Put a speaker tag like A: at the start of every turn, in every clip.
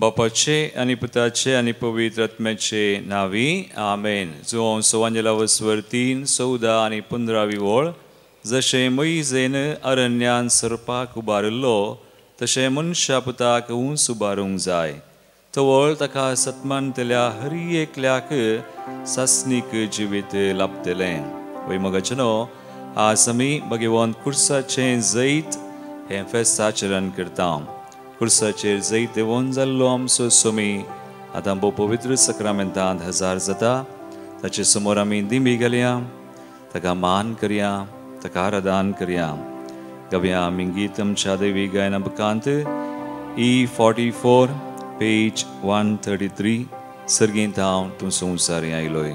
A: बापाचे आनी पुताचे आनी पवित्र आत्म्याचे नांवी आमेन. जुवांव सवांजेला वसवर 3, 14 आनी 15वी वळ. जशें मोयजेन अरण्यान सरपाक उबारिल्लो तशें मनशा पुताक उंच उबारूंक जाय. तवळ ताका सत्मानतल्या हरी एकल्याक सासणीक जिवीत लाभतलें. वय मगाचेनो आज आमी भगवंत कुर्साचें जैत हें फेस्त आचरण करता. कुर्साचेर जैत देवोन जाल्लो आमचो सोमी आतां भोव पवित्र सक्रामेंतांत हजार जाता. ताचे समोर आमी दिंबी घालया, ताका मान करया, ताका आराधन करया. गावया आमी गीत आमच्या देवी गायना बुकांत E44 page 133. सर्गींत हांव तूं संवसारी आयलोय.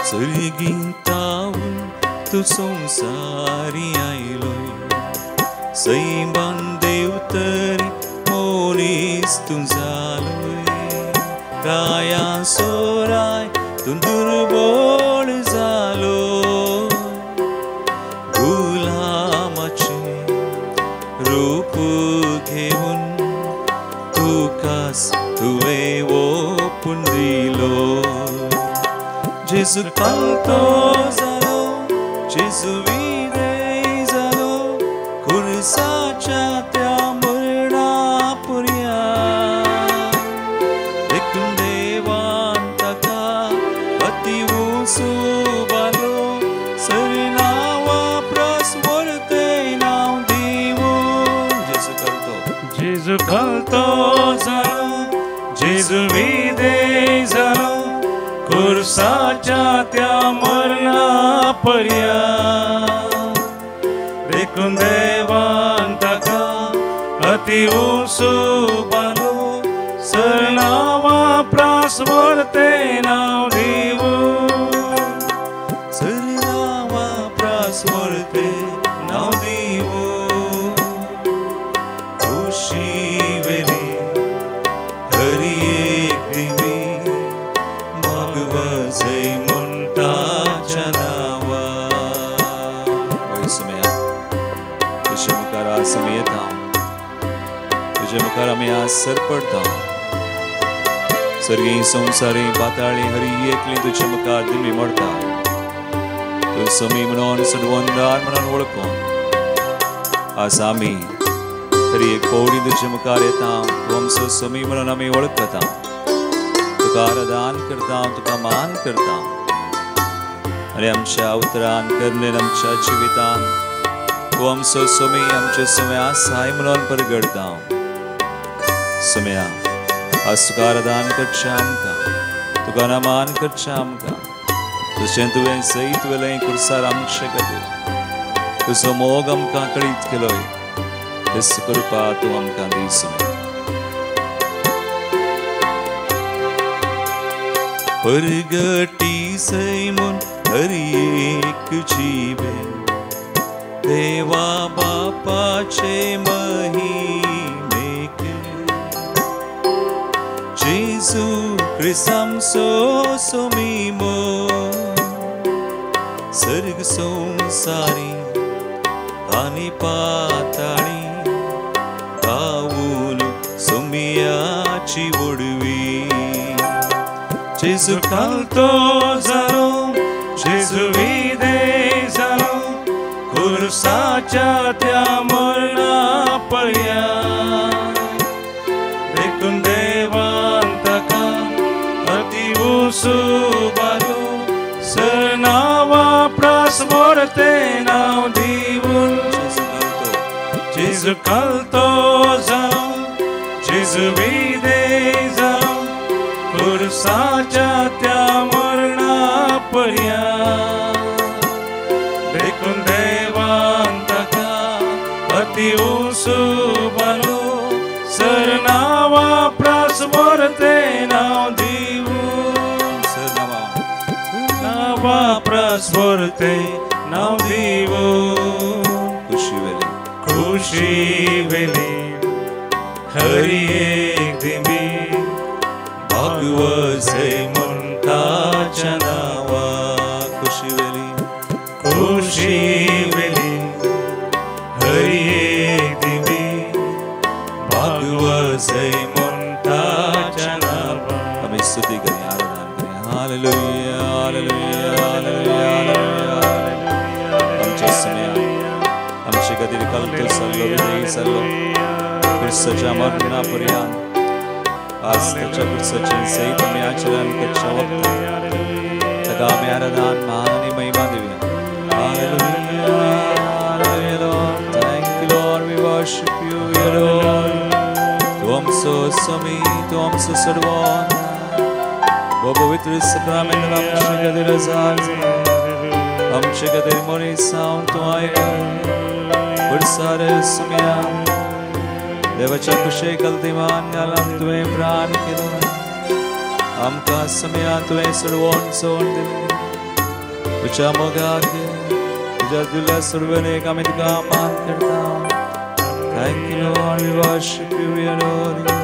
A: सर्गींतावन तूं संवसारी आयलोय, सैमान देव तरी मनीस तूं जालोय. काया सोराय तूं दुर्बळ जालो, गुलामाचें रूप घेवन तुकास तुवें ओपून दिलो. जेजू कालतो जालो, जेजू विदेय जालो, कुर्साच्या त्या मरणा पर्यंत. देखून देवान ताका अती उंच उबारलो, सरनांवा परस वरतें नांव दिवन. जेजू कालतो,
B: जेजू कालतो जालो, जेजू विदेय जालो, कुर्साच्या त्या मरणा पर्यंत. देखून देवान ताका अती उंच उबारलो, सरनांवा परस वरतें नांव दिवन.
A: सरनांवा परस वरतें नांव दिवन. खुशी वेली हरी एक दिवी जय म्हणटाच्या नांवा. सुमया तुजे मुखार आज आमी येता, तुजे मुखार आमी आज सरपडटा. सर्गी संवसारी पाताळी हरी एकली तुजे मुखार दिमी मोडटा. तूं समी म्हणून सडवंदार म्हणून वळखून आज आमी हरी एक पवडी तुजे मुखार येता. तूं आमचो समी म्हणून आमी वळखता, तुका आराधन करता, तुका मान करता. आनी आमच्या उतरान करणेन आमच्या जिवितान तूं आमचो सोमी आमचे सुम्या साय म्हणून परगडता. सुम्या आज तुका आराधन करचें आमकां, तुका नमान करचें आमकां. जशें तुवें जैत वेलें कुर्सार आमचे खातीर, तुजो मोग आमकां कळीत केलोय, तेच कृपा तूं आमकां दी सुम्या. परगटी सैमून हरी एक जिबे देवा बापाचे महिमेक. जेजू क्रिस्तामचो सोमी सर्ग संवसारी आनी पाताळी गावून सोमियाची वडवी.
B: जेजू कालतो जालो, जेजू विदेय जालो, कुर्साच्या त्या मरणा पर्यंत. देखून देवान ताका अती उंच उबारलो, सरनांवा परस वरतें नांव दिवन. जेजू कालतो जालो, जेजू विदेय जालो, कुर्साच्या त्या मरणा पर्यंत. देखून देवान ताका अती उंच उबारलो, सरनांवा परस वरतें नांव दिवन. स्वर्ते नांव दिवून
A: कुशीवेली
B: कुशीवेली हरी एक दिमी भागवसे म्हणताच्या नांवा
A: कुशीवेली
B: कुशीवेली हरी एक दिमी भागवसे म्हणताच्या नांवा.
A: आमी स्तुती करूया, आराधना करूया. हालेलुया, हालेलुया, हालेलुया. आमच्या समया आमचे खातीर कल्तो सल्लो विजयी सल्लो क्रिस्ताच्या मरणा पर्यंत आज ताच्या क्रिस्ताचें सयत आमी आचरण करच्या वखदार ताका आमी आराधन मान आनी महिमा दिवया. Hallelujah, hallelujah, Lord. Thank you, Lord. We worship you, we adore you. तूं आमचो स्वामी, तूं आमचो सर्वान. हो पवित्र सक्रामेंत आमचे खातीर हजार आमचे खातीर मनीस जावन तूं आयलो. पुरसार सुमया देवाच्या कुशे कलतिमान घालून तुवें प्राण केलो. आमकां सुमया तुवें सोडवण सोड दिलें. तुज्या मोगाक तुज्या दिल्या सोडवणेक आमी तुका मान करता. Thank you, Lord. We worship you, we adore you.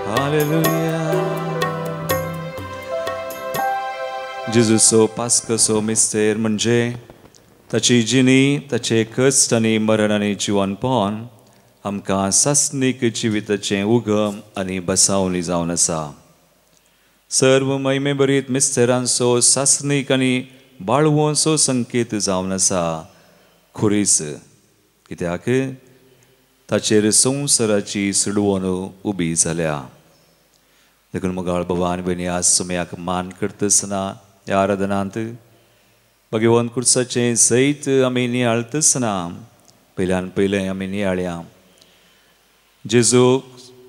A: Hallelujah. जेजूचो पास्कसो मिस्तेर म्हणजे ताची जिणी, ताचे कश्ट आनी मरण आनी जिवनपण आमकां सासणीक जिविताचें उगम आनी बसावणी जावन आसा. सर्व महिमेभरीत मिस्तेरांचो सासणीक आनी बाळवोंचो संकेत जावन आसा खुरीस, कित्याक ताचेर संवसाराची सुडवण उबी जाल्या. देखून मोगाळ बाबा आनी भयणी, आज सुमयाक मान करतासतना ह्या आराधनांत भगवंत कुर्साचें सयत आमी नियाळतासतना पयल्यान पयलें आमी नियाळया जेजू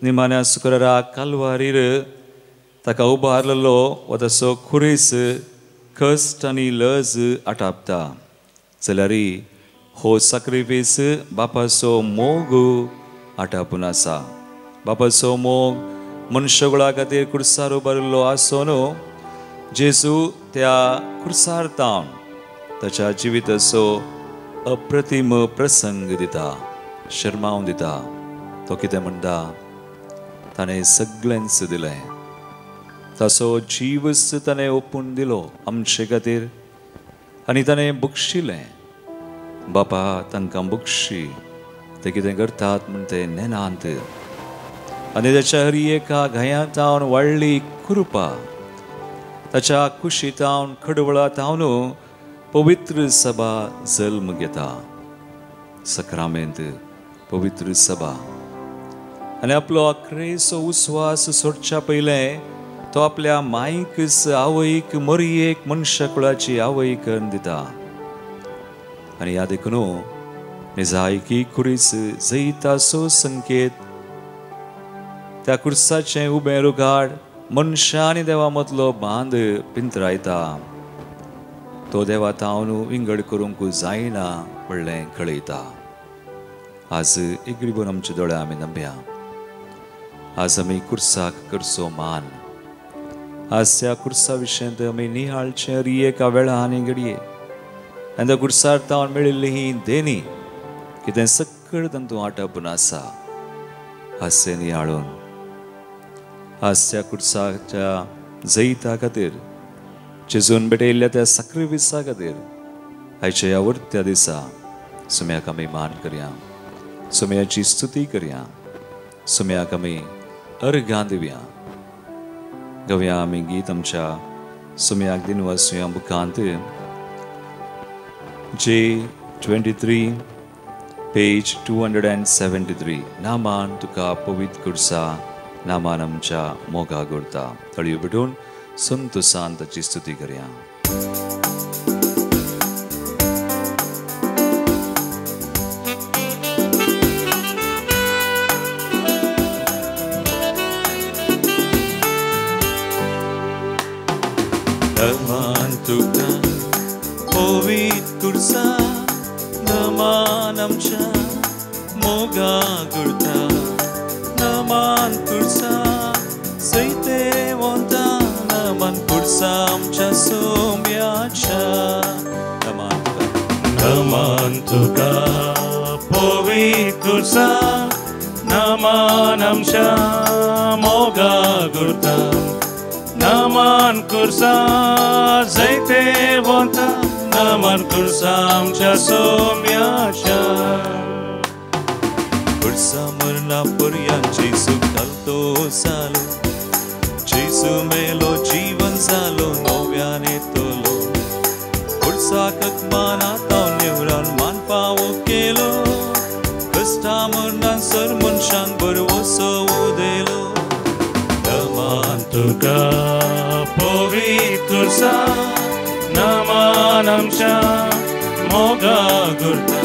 A: निमाण्या शुक्राराक कालवारीर ताका उबारलेलो वा तसो खुरीस कश्ट आनी लज आटापता जाल्यार हो साक्रिफीस बापाचो मोग आटापून आसा. बापाचो मोग मनशाकुळा खातीर कुर्सार उबारिल्लो आसून जेजू त्या कुर्सार तावन ताच्या जिविताचो अप्रतिम प्रसंग दिता, शर्मावन दिता. तो कितें म्हणटा, ताणें सगळ्यांच दिलें, ताचो जीवच ताणें ओपून दिलो आमचे खातीर आनी ताणें बक्षिलें. बापा तांकां बक्षी, ते कितें करतात म्हण ते नेनांत. आनी ताच्या हर एका घायांतावन वाडली कृपा, ताच्या कुशीतावन खडवळातावन पवित्र सभा जल्म घेता. सक्रामेंत पवित्र सभा. आनी आपलो अक्रेचो उस्वास सोडच्या पयलें तो आपल्या मायक आवयक मरयेक मनशाकुळाची आवय करून दिता. आनी ह्या देखून निजायकी खुरीस जैताचो संकेत, त्या कुर्साचें उबें रुगाड मनशा आनी देवा मदलो बांद पिंतरायता. तो देवा तावन विंगड करूंक जायना म्हणलें कळयता. आज इगडी आमचे दोळे आमी नंब्या. आज आमी कुर्साक करचो मान. आज त्या कुर्सा विशयांत आमी निहाळचें एका वेळा आनी घडये आनी त्या कुर्सार तावन मेळिल्ली ही देणी कितें सक्कड तांतूं आटापून आसा. आज तें निहाळून आज त्या कुर्साच्या जैता खातीर, जेजून भेटयल्ल्या त्या साक्रिफिसा खातीर आयच्या ह्या वर्त्या दिसा सुम्याक आमी मान करया, सुम्याची स्तुती करया, सुम्याक आमी अर्घां दिवया. गवया आमी गीत आमच्या सुम्याक दिनवासुया बुकांत J 23 page 273. नामान तुका पवित्र कुर्सा, नामान आमच्या मोगा करता. तळयो भेटून संतोसान ताची स्तुती करया.
B: नमान तुका पवित्र कुर्सा, नमान आमच्या मोगा करता. नमान कुर्सा सैते वंता, नमान कुर्सा आमच्या सोम्याच्या. तुका पवित्र कुर्सा नमन आमच्या मोगा गुरता नमन कुर्सा जैते वता नमन कुर्सा आमच्या सोम्याच्या
A: कुर्सा मरना पर्यंत जेसू घालतो जालो जेसू मेलो जीवन जालो नव्यान येतलो कुर्साक मानात निवरान मान पावो केलो कश्टा मरणान सर मनशांक बरवसो उदेलो
B: नमन तुका पवित्र कुर्सा नमन आमच्या मोगा गुरता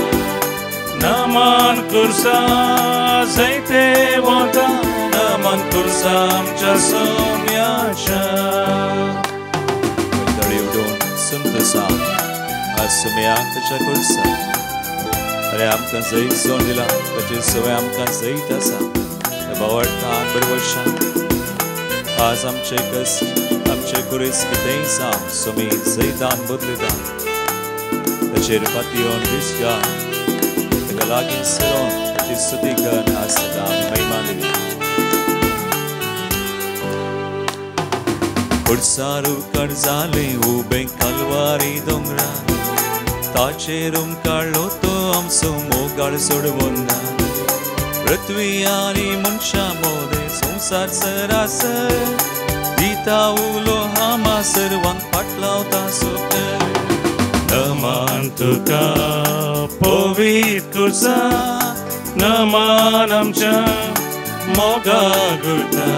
B: नमन कुर्सा जैते वता नमन कुर्सा आमच्या सोम्याच्या
A: तळी उडोवन संतोषा आज सोम्याक ताच्या कुर्सा अरे आमकां जैत जावन दिलां ताची सवय आमकां जैत आसा त्या भावार्थान बरवशान आज आमचे कश्ट आमचे कुरेस कितेंय जावं सोमी जैतान बदलिता ताचेर पातयेवन विस्वास ताका लागीं सरोन ताची स्तुती करून आज ताका आमी महिमा दिली. कुर्सार उपकार जालें उबें कालवारी दोंगरार ताचेर उमकाळ्ळो तो आमचो मोगाळ सोडवना ना पृथ्वी आनी मनशां मोदें संवसार सरासर दिता उलो हामा सर्वांक फाटलावता सोकर
B: नमन तुका पवित्र कुर्सा नमन आमच्या मोगा गुरता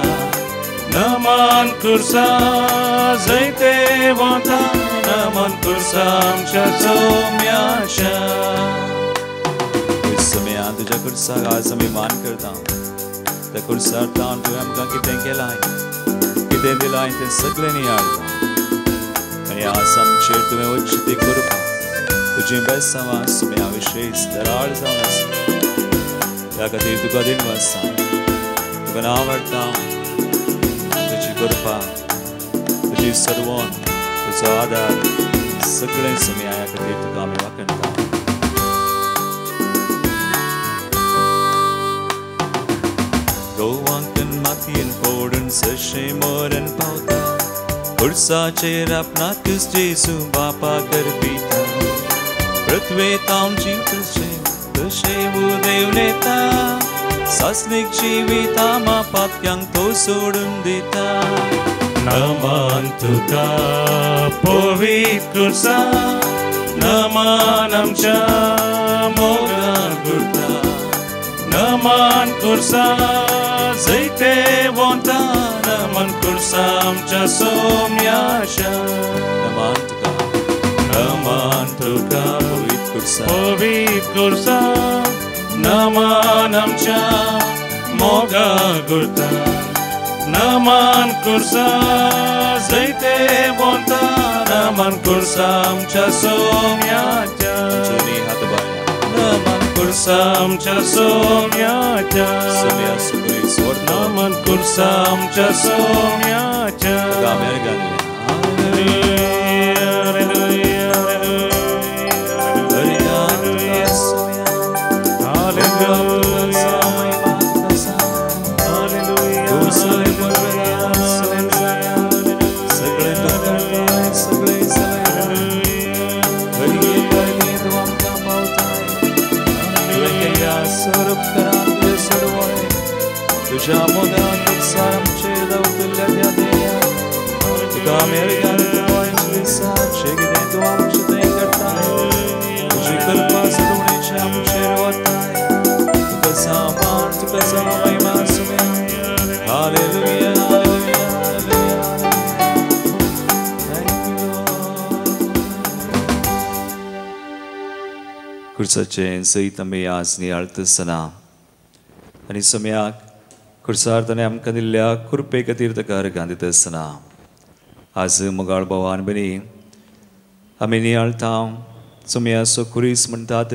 B: नमन कुर्सा जैते वता नमन कुर्सा आमच्या सोम्याच्या
A: सोम्या तुज्या कुर्साक आज आमी मान करता त्या कुर्सार तावन तुवें आमकां कितें केलां कितें दिलां तें सगळें नियाळता आनी आज आमचेर तुवें वच्ची ती कृपा तुजी बेसांवां सोम्या विशेश दराळ जावन आसा त्या खातीर तुका दिनवास तुका नांव हाडटा तुजी कृपा तुजी सर्वोन तुजो आदार सगळें सोम्या ह्या खातीर तुका आमी वाखणटा. गोवांकन मातयेन पडून जशें मरण पावता कुर्साचेर आपणाकच जेजू बापा करपिता पृथ्वेत हांव जिवतशें तशें उदेवन येता सासणीक जिविता मा पापयांक तो सोडून दिता
B: नमन तुका पवित्र कुर्सा नमन आमच्या मोगा गुरता नमन कुर्सा जैते वता नमन कुर्सा आमच्या सोम्याच्या
A: नमन तुका
B: नमन तुका
A: पवित्र कुर्सा
B: पवित्र कुर्सा नमन आमच्या मोगा गुरता नमन कुर्सा जैते वता नमन कुर्सा आमच्या सोम्याच्या
A: हात बाया
B: नमन कुर्सा आमच्या सोम्याच्या
A: सोम्या सुकुरीस
B: नमन कुर्सा आमच्या सोम्याच्या
A: तुझ्या मोगान कुर्सार आमचेर धांवतल्या त्या देया तुका मेळ्यार जें कितें तूं आमचें थंय करताय तुजी कृपा सदवणेचें आमचेर वताय तुका सामान तुका महिमा सुम्या. Hallelujah hallelujah hallelujah. Thank you Lord. कुर्साचें सयत आमी आज नियाळत आसतना आनी सोम्याक कुर्सार ताणें आमकां दिल्ल्या कृपे खातीर ताका अर्गां दिता आसतना आज मोगाळ भावान भयणी आमी नियाळता सोम्याचो खुरीस म्हणटात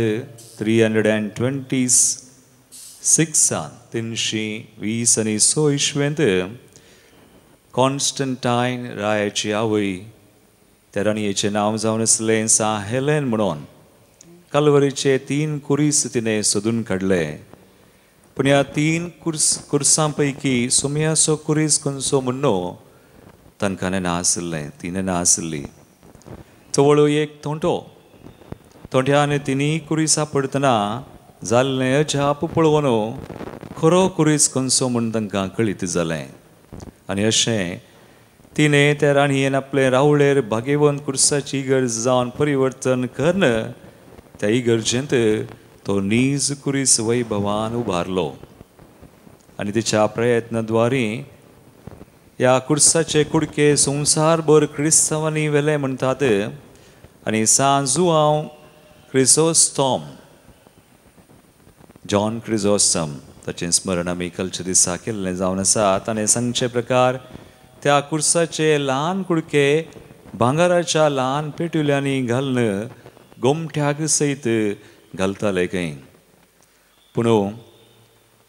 A: 326 326 इस्वेंत कॉन्स्टंटायन रायाची आवय त्या राणयेचें नांव जावन आसलें सा हेलेन म्हणून. कालवरीचे 3 कुरीस तिणें सोदून काडले. पूण ह्या 3 कुर्सां पैकी सोमयाचो कुरीस खंयचो म्हणून तांकां नेणा आशिल्लें, ती नेणा आशिल्ली. तवळ एक तोंटो तोंट्यान तिनूय कुरीस पडटना जाल्लें अजाप पळोवन खरो कुरीस खंयचो म्हूण तांकां कळीत जालें. आनी अशें तिणें त्या राणयेन आपले रावळेर भागेवंत कुर्साची इगर्ज जावन परिवर्तन करून त्या इगर्जेंत तो नीज कुरीस वैभवान उबारलो. आनी तिच्या प्रयत्नाद्वारे ह्या कुर्साचे कुडके संवसारभर क्रिस्तांवांनी व्हेले म्हणटात. आनी सांत जुआंव क्रिसोस्तोम, जॉन क्रिसोस्टम, ताचें स्मरण आमी कालच्या दिसा केल्लें जावन आसा. ताणें सांगचे प्रकार त्या कुर्साचे ल्हान कुडके भांगराच्या ल्हान पेटुल्यांनी घालून गोमट्याक सयत घालताले खंय. पूण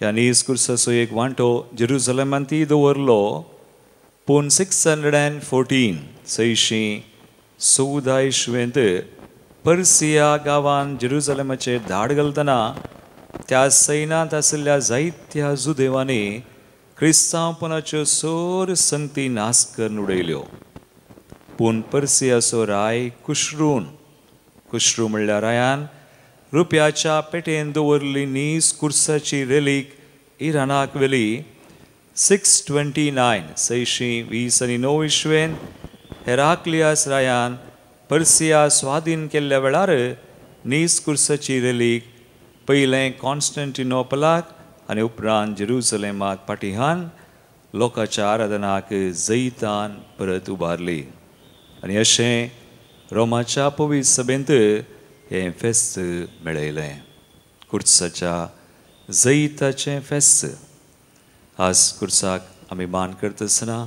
A: ह्या नीज कुर्साचो एक वांटो जेरुजलेमांतूय दवरलो. पूण 614 614 इस्वेंत पर्सिया गांवान जेरुजलेमाचेर धाड घालतना त्या सैनांत आशिल्ल्या जायत्या जुदेवांनी क्रिस्तांवपणाच्यो सोर संगती नाश करून उडयल्यो. पूण पर्सियाचो राय कुश्रून, कुश्रू म्हणल्यार रायान रुप्याच्या पेटेन दवरली नीज कुर्साची रेलीक इराणाक व्हेली. 629 629 इस्वेंत हेराक्लियास रायान पर्सिया स्वाधीन केल्ल्या वेळार नीज कुर्साची रेलीक पयलें कॉन्स्टंटिनोपलाक आनी उपरांत जेरुजलेमाक पाटिहान लोकांच्या आराधनाक जैतान परत उबारली. आनी अशें रोमाच्या पवित्र सभेंत हें फेस्त मेळयलें, कुर्साच्या जैताचें फेस्त. आज कुर्साक आमी मान करता आसतना,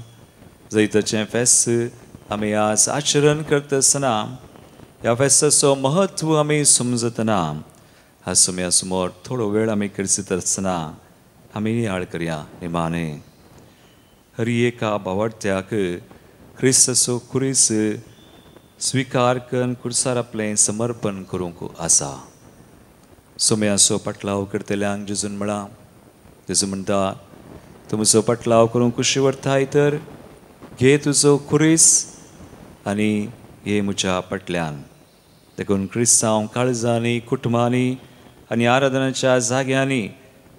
A: जैताचें फेस्त आमी आज आचरण करता आसतना, ह्या फेस्ताचो म्हत्व आमी समजतना, आज सोम्या समोर थोडो वेळ आमी करसीत आसतना आमी नियाळ करया. निमाणे हर एका भावार्थ्याक क्रिस्ताचो कुरीस स्विकार करून कुर्सार आपलें समर्पण करूंक आसा. सोम्याचो पाटलाव करतल्यांक जेजून म्हळां, जेजू म्हणटा, तुमचो पाटलाव करूंक कुशी व्हरताय तर घे तुजो कुरीस आनी ये म्हज्या पाटल्यान. देखून क्रिस्तांव काळजांनी, कुटुंबांनी आनी आराधनाच्या जाग्यांनी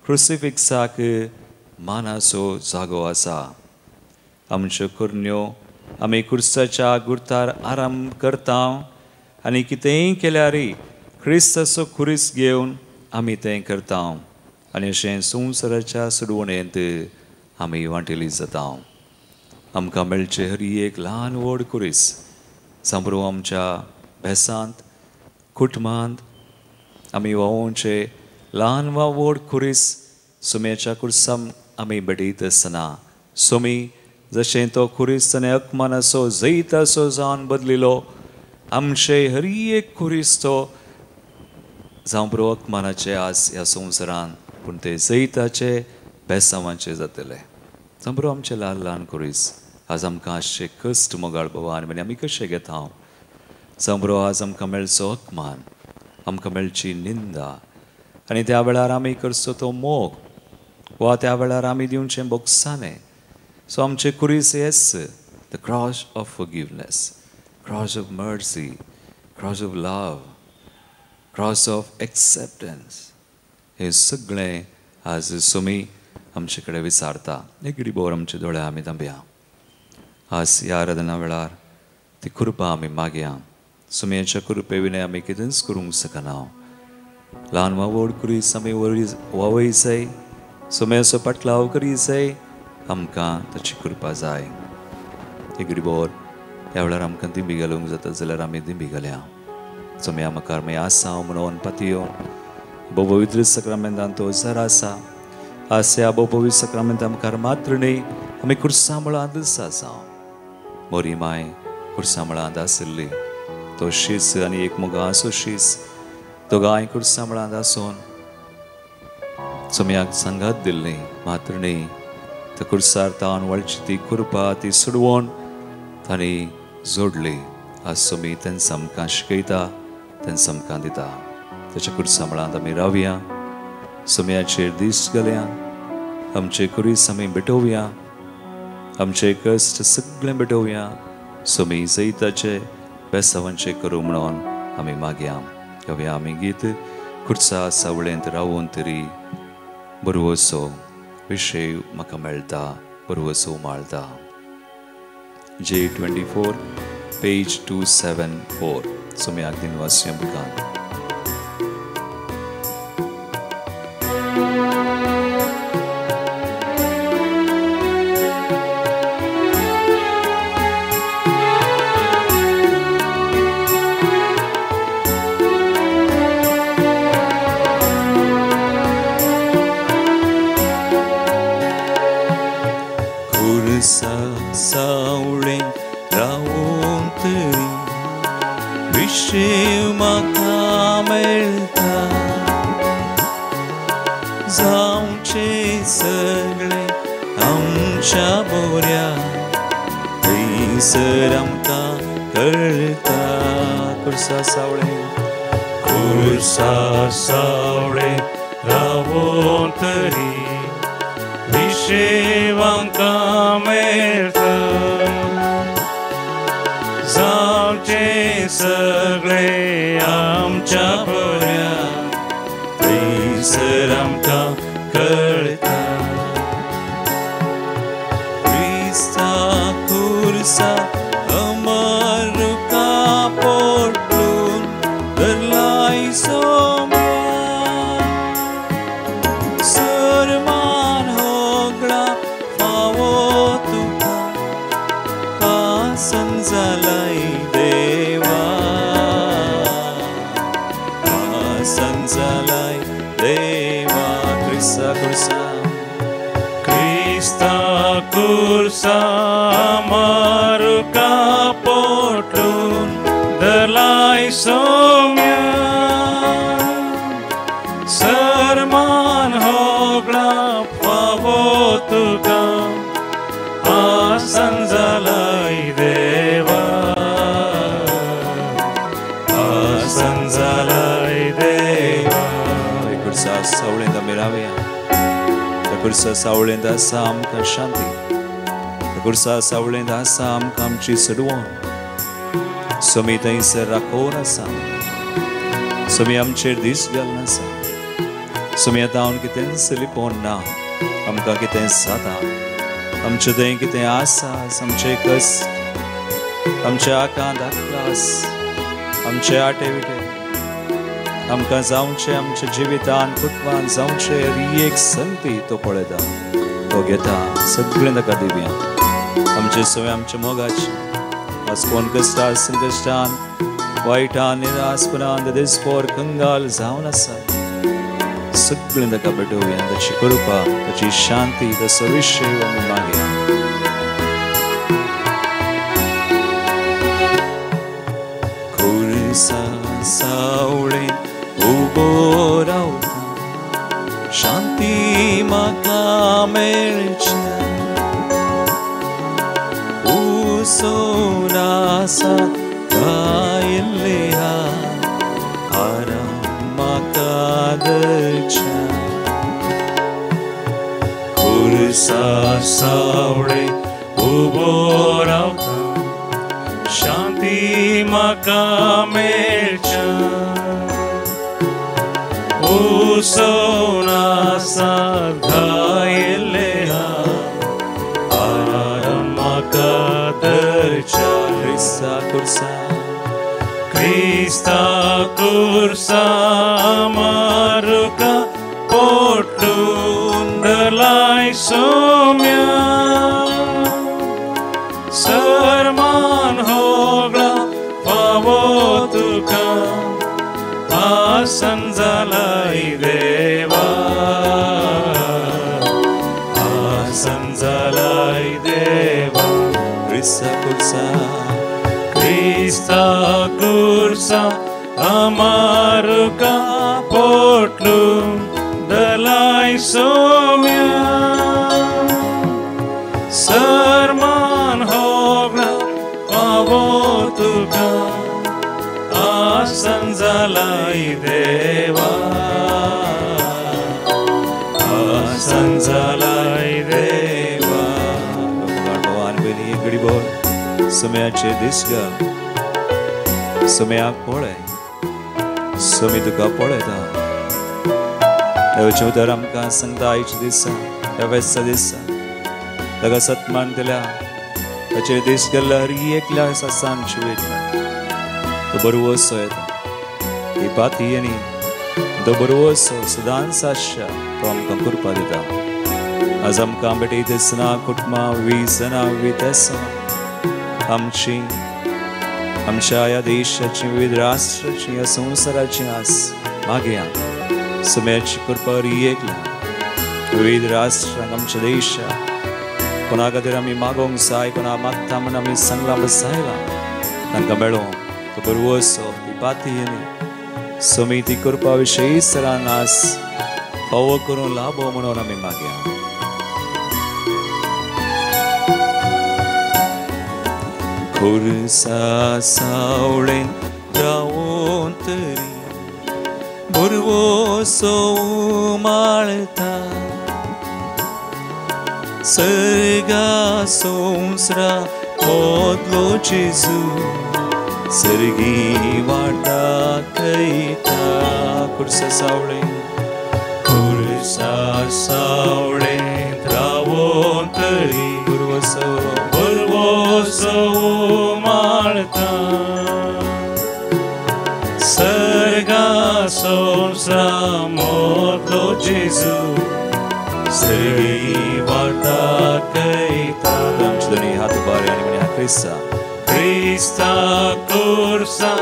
A: क्रुसिफिक्साक मानाचो जागो आसा. आमच्यो करण्यो आमी कुर्साच्या गुर्तार आराम करता आनी कितेंय केल्यार क्रिस्ताचो कुरीस घेवन आमी तें करता आनी अशें संवसाराच्या सुडवणेंत आमी वांटेली जाता. आमकां मेळचें हर एक ल्हान व्हड कुरीस सांबरो आमच्या भेसांत, कुटुंबांत आमी व्हांवोवचें ल्हान वा व्हड कुरीस सुम्याच्या कुर्सां आमी भेटयत आसतना सोमी जशें तो कुरीस ताणें अकमानाचो जैताचो जावन बदलिलो, आमचे हर एक कुरीस तो जावं बरो अकमानाचे आज ह्या संवसारान, पूण ते जैताचे बेसांवाचे जातले. जावं बरो आमचे ल्हान ल्हान कुरीस आज आमकां आसचे कश्ट मोगाळ भोवान आनी आमी कशें घेता. जावं बरो आज आमकां मेळचो अकमान, आमकां मेळची निंदा आनी त्या वेळार आमी करचो तो मोग वा त्या वेळार आमी दिवचें बोगसाणें. सो आमचे कुरीस yes the cross of forgiveness, cross of mercy, cross of love, cross of acceptance, हें सगळें आज सोमी आमचे कडेन विचारता. एक घडी भर आमचे दोळे आमी धांपया. आज ह्या आराधना वेळार ती कृपा आमी मागया. सोमयाच्या कृपे विणें आमी कितेंच करूंक शकना. ल्हान वा व्हड कुरीस आमी वावय जाय, सोम्याचो पाटलाव करी जाय, आमकां ताची कृपा जाय. एक घडी भर ह्या वेळार आमकां दिंबी घालूंक जाता जाल्यार आमी दिंबी घालया. सोम्या मुखार मागीर आसा म्हणून पातयो भोव-पवित्र सक्रामेंतान तो जर आसा. आज ह्या भोव-पवित्र सक्रामेंता मुखार मात्र न्ही आमी कुर्सा मुळांत आसा. मोरी माय कुर्सा मुळांत आशिल्ली, तो शीस आनी एक मुगाचो शीस दोगांय कुर्सा मुळांत आसून सोम्याक सांगात दिल्ली मात्र न्ही त्या कुर्सार तावन वळची ती कृपा ती सोडवण तांणी जोडली. आज सोमी तेंच आमकां शिकयता, तेंच आमकां दिता. ताच्या कुर्सा मळांत आमी रावया, सोम्याचेर दीस घालया, आमचे कुरीस आमी भेटोवया, आमचे कश्ट सगळें भेटोवया. सोमी जैताचे बेसावांचे करूं म्हणून आमी मागया. गावया आमी गीत खुर्सा सावळेंत रावून तरी बरवसो विशय म्हाका मेळटा, बरवसो उमाळटा. J24 page 274. सोम्याक दिनवास बुकान.
B: कुर्सा सावळे रावून तरी विशेव आमकां मेळटा, जावचें सगळें आमच्या बऱ्या थंयसर आमकां कळटा.
A: क्रिस्ता कुर्सा अमर पोटलून धरलाय सोम्या, सरमान होगळा फावो तुका पासन जालाय देवा, पासन जालाय देवा. क्रिस्ता कुर्सा,
B: क्रिस्ता कुर्सा मारुका पोटलून धरलाय सोम्या, सरमान होगळा फावो तुका आसन जालाय देवा, आसन जालाय देवा.
A: कुर्सा सावळेंत आमी रावया. त्या कुर्सा सावळेंत आसा आमकां शांती, त्या कुर्सा सावळेंत आसा आमकां आमची सडवण. सोमी थंयसर राखोवन आसा, सोमी आमचेर दीस घालून आसा. सोमी आतां हांव कितेंच लिपोवन ना, आमकां कितें जाता, आमचें थंय कितें आसा, आमचे कश्ट, आमचे आकांत आक्लास, आमचे आटे विटे, आमकां जावचें आमच्या जिवितान कुटुंबान जावचें ही एक संती तो पळयता, तो घेता. सगळें ताका दिवया. आमचे सगळें आमच्या मोगाचे आज कोण कश्टान संकश्टान वायटान निरासपणान दिसपोर कंगाल जावन आसा, सगळें ताका भेटोवया. ताची कृपा, ताची शांती, ताचो विशय आमी मागया. खुर्सा सावळेंत उबो रावता, शांती म्हाका मेळची, उसोन आसा गायिल्ले आराम म्हाका दरच्या.
B: खुर्सा सावळे उबो रावता, शांती म्हाका मेळच्या, उसोन आसा गायिल्ले आराम म्हाका दरच्या.
A: क्रिस्ता कुर्सा,
B: क्रिस्ता कुर्सा मारुका पोटलून धरलाय सोम्या, सरमान होगळा फावो तुका आसन जालाय देवा, आसन जालाय देवा.
A: क्रिस्ता कुर्सा,
B: क्रिस्ता कुर्सा अमारुका पोटलून धरलाय सोम्या, सरमान होगळा फावो तुका आसन जालाय देवा, आसन जालाय देवा.
A: भगवान पयलीं एक घडी भर सम्याचे दीस घाल, सम्याक पळय, समी तुका पळयता. देवाचें उतर आमकां सांगता आयच्या दिसा, ह्या वेस्ता दिसा ताका सत्मान दिल्या ताचेर दीस गेल्ल्या हर एकल्या सासान शिवयत तो बरवसो येता. ही पाती आनी तो बरवसो सदांच आसच्या तो आमकां कृपा दिता. आज आमकां भेटयता आसतना कुटुंबां विविध जाणां विविध आसतना आमची आमच्या ह्या देशाची विविध राष्ट्राची ह्या संवसाराची आस मागया. सम्याची कृपा हर एकल्या विविध राष्ट्रांक आमच्या देशाक कोणा खातीर आमी मागोंक जाय, कोणा मागता म्हण आमी सांगलां बसायलां तांकां मेळों तो बरवसो ती पाती आनी समी ती कृपा विशयी सरान आस फावो करून लाभो म्हणून आमी मागया. खुर्सा सावळेन रावून तरी बरवसो उमाळता, सर्गा संवसारा मोदलो जेजू सर्गी वाटा कयता. खुर्सा सावळेन,
B: खुर्सा सावळेन रावून तरी
A: बरवसो
B: बरवसो उमाळता, सर्गा संवसारा मोदलो जेजू सर्गी वाटा कयता.
A: आमचे दोनी हात उबारे आनी म्हणी क्रिस्ता
B: क्रिस्ता खुर्सा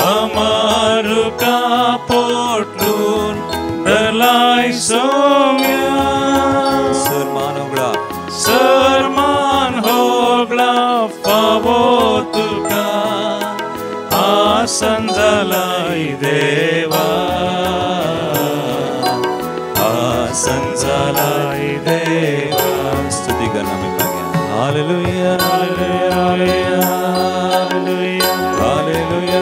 B: अमारुका पोटलून धरलाय सोम्या,
A: सरमान होगळा
B: सरमान होगळा फावो तुका आसन जालाय देवा, आसन जालाय देवा.
A: स्तुती करना आमी मागया. हालेलुया,
B: हालेलुया, हालेलुया,
A: हालेलुया.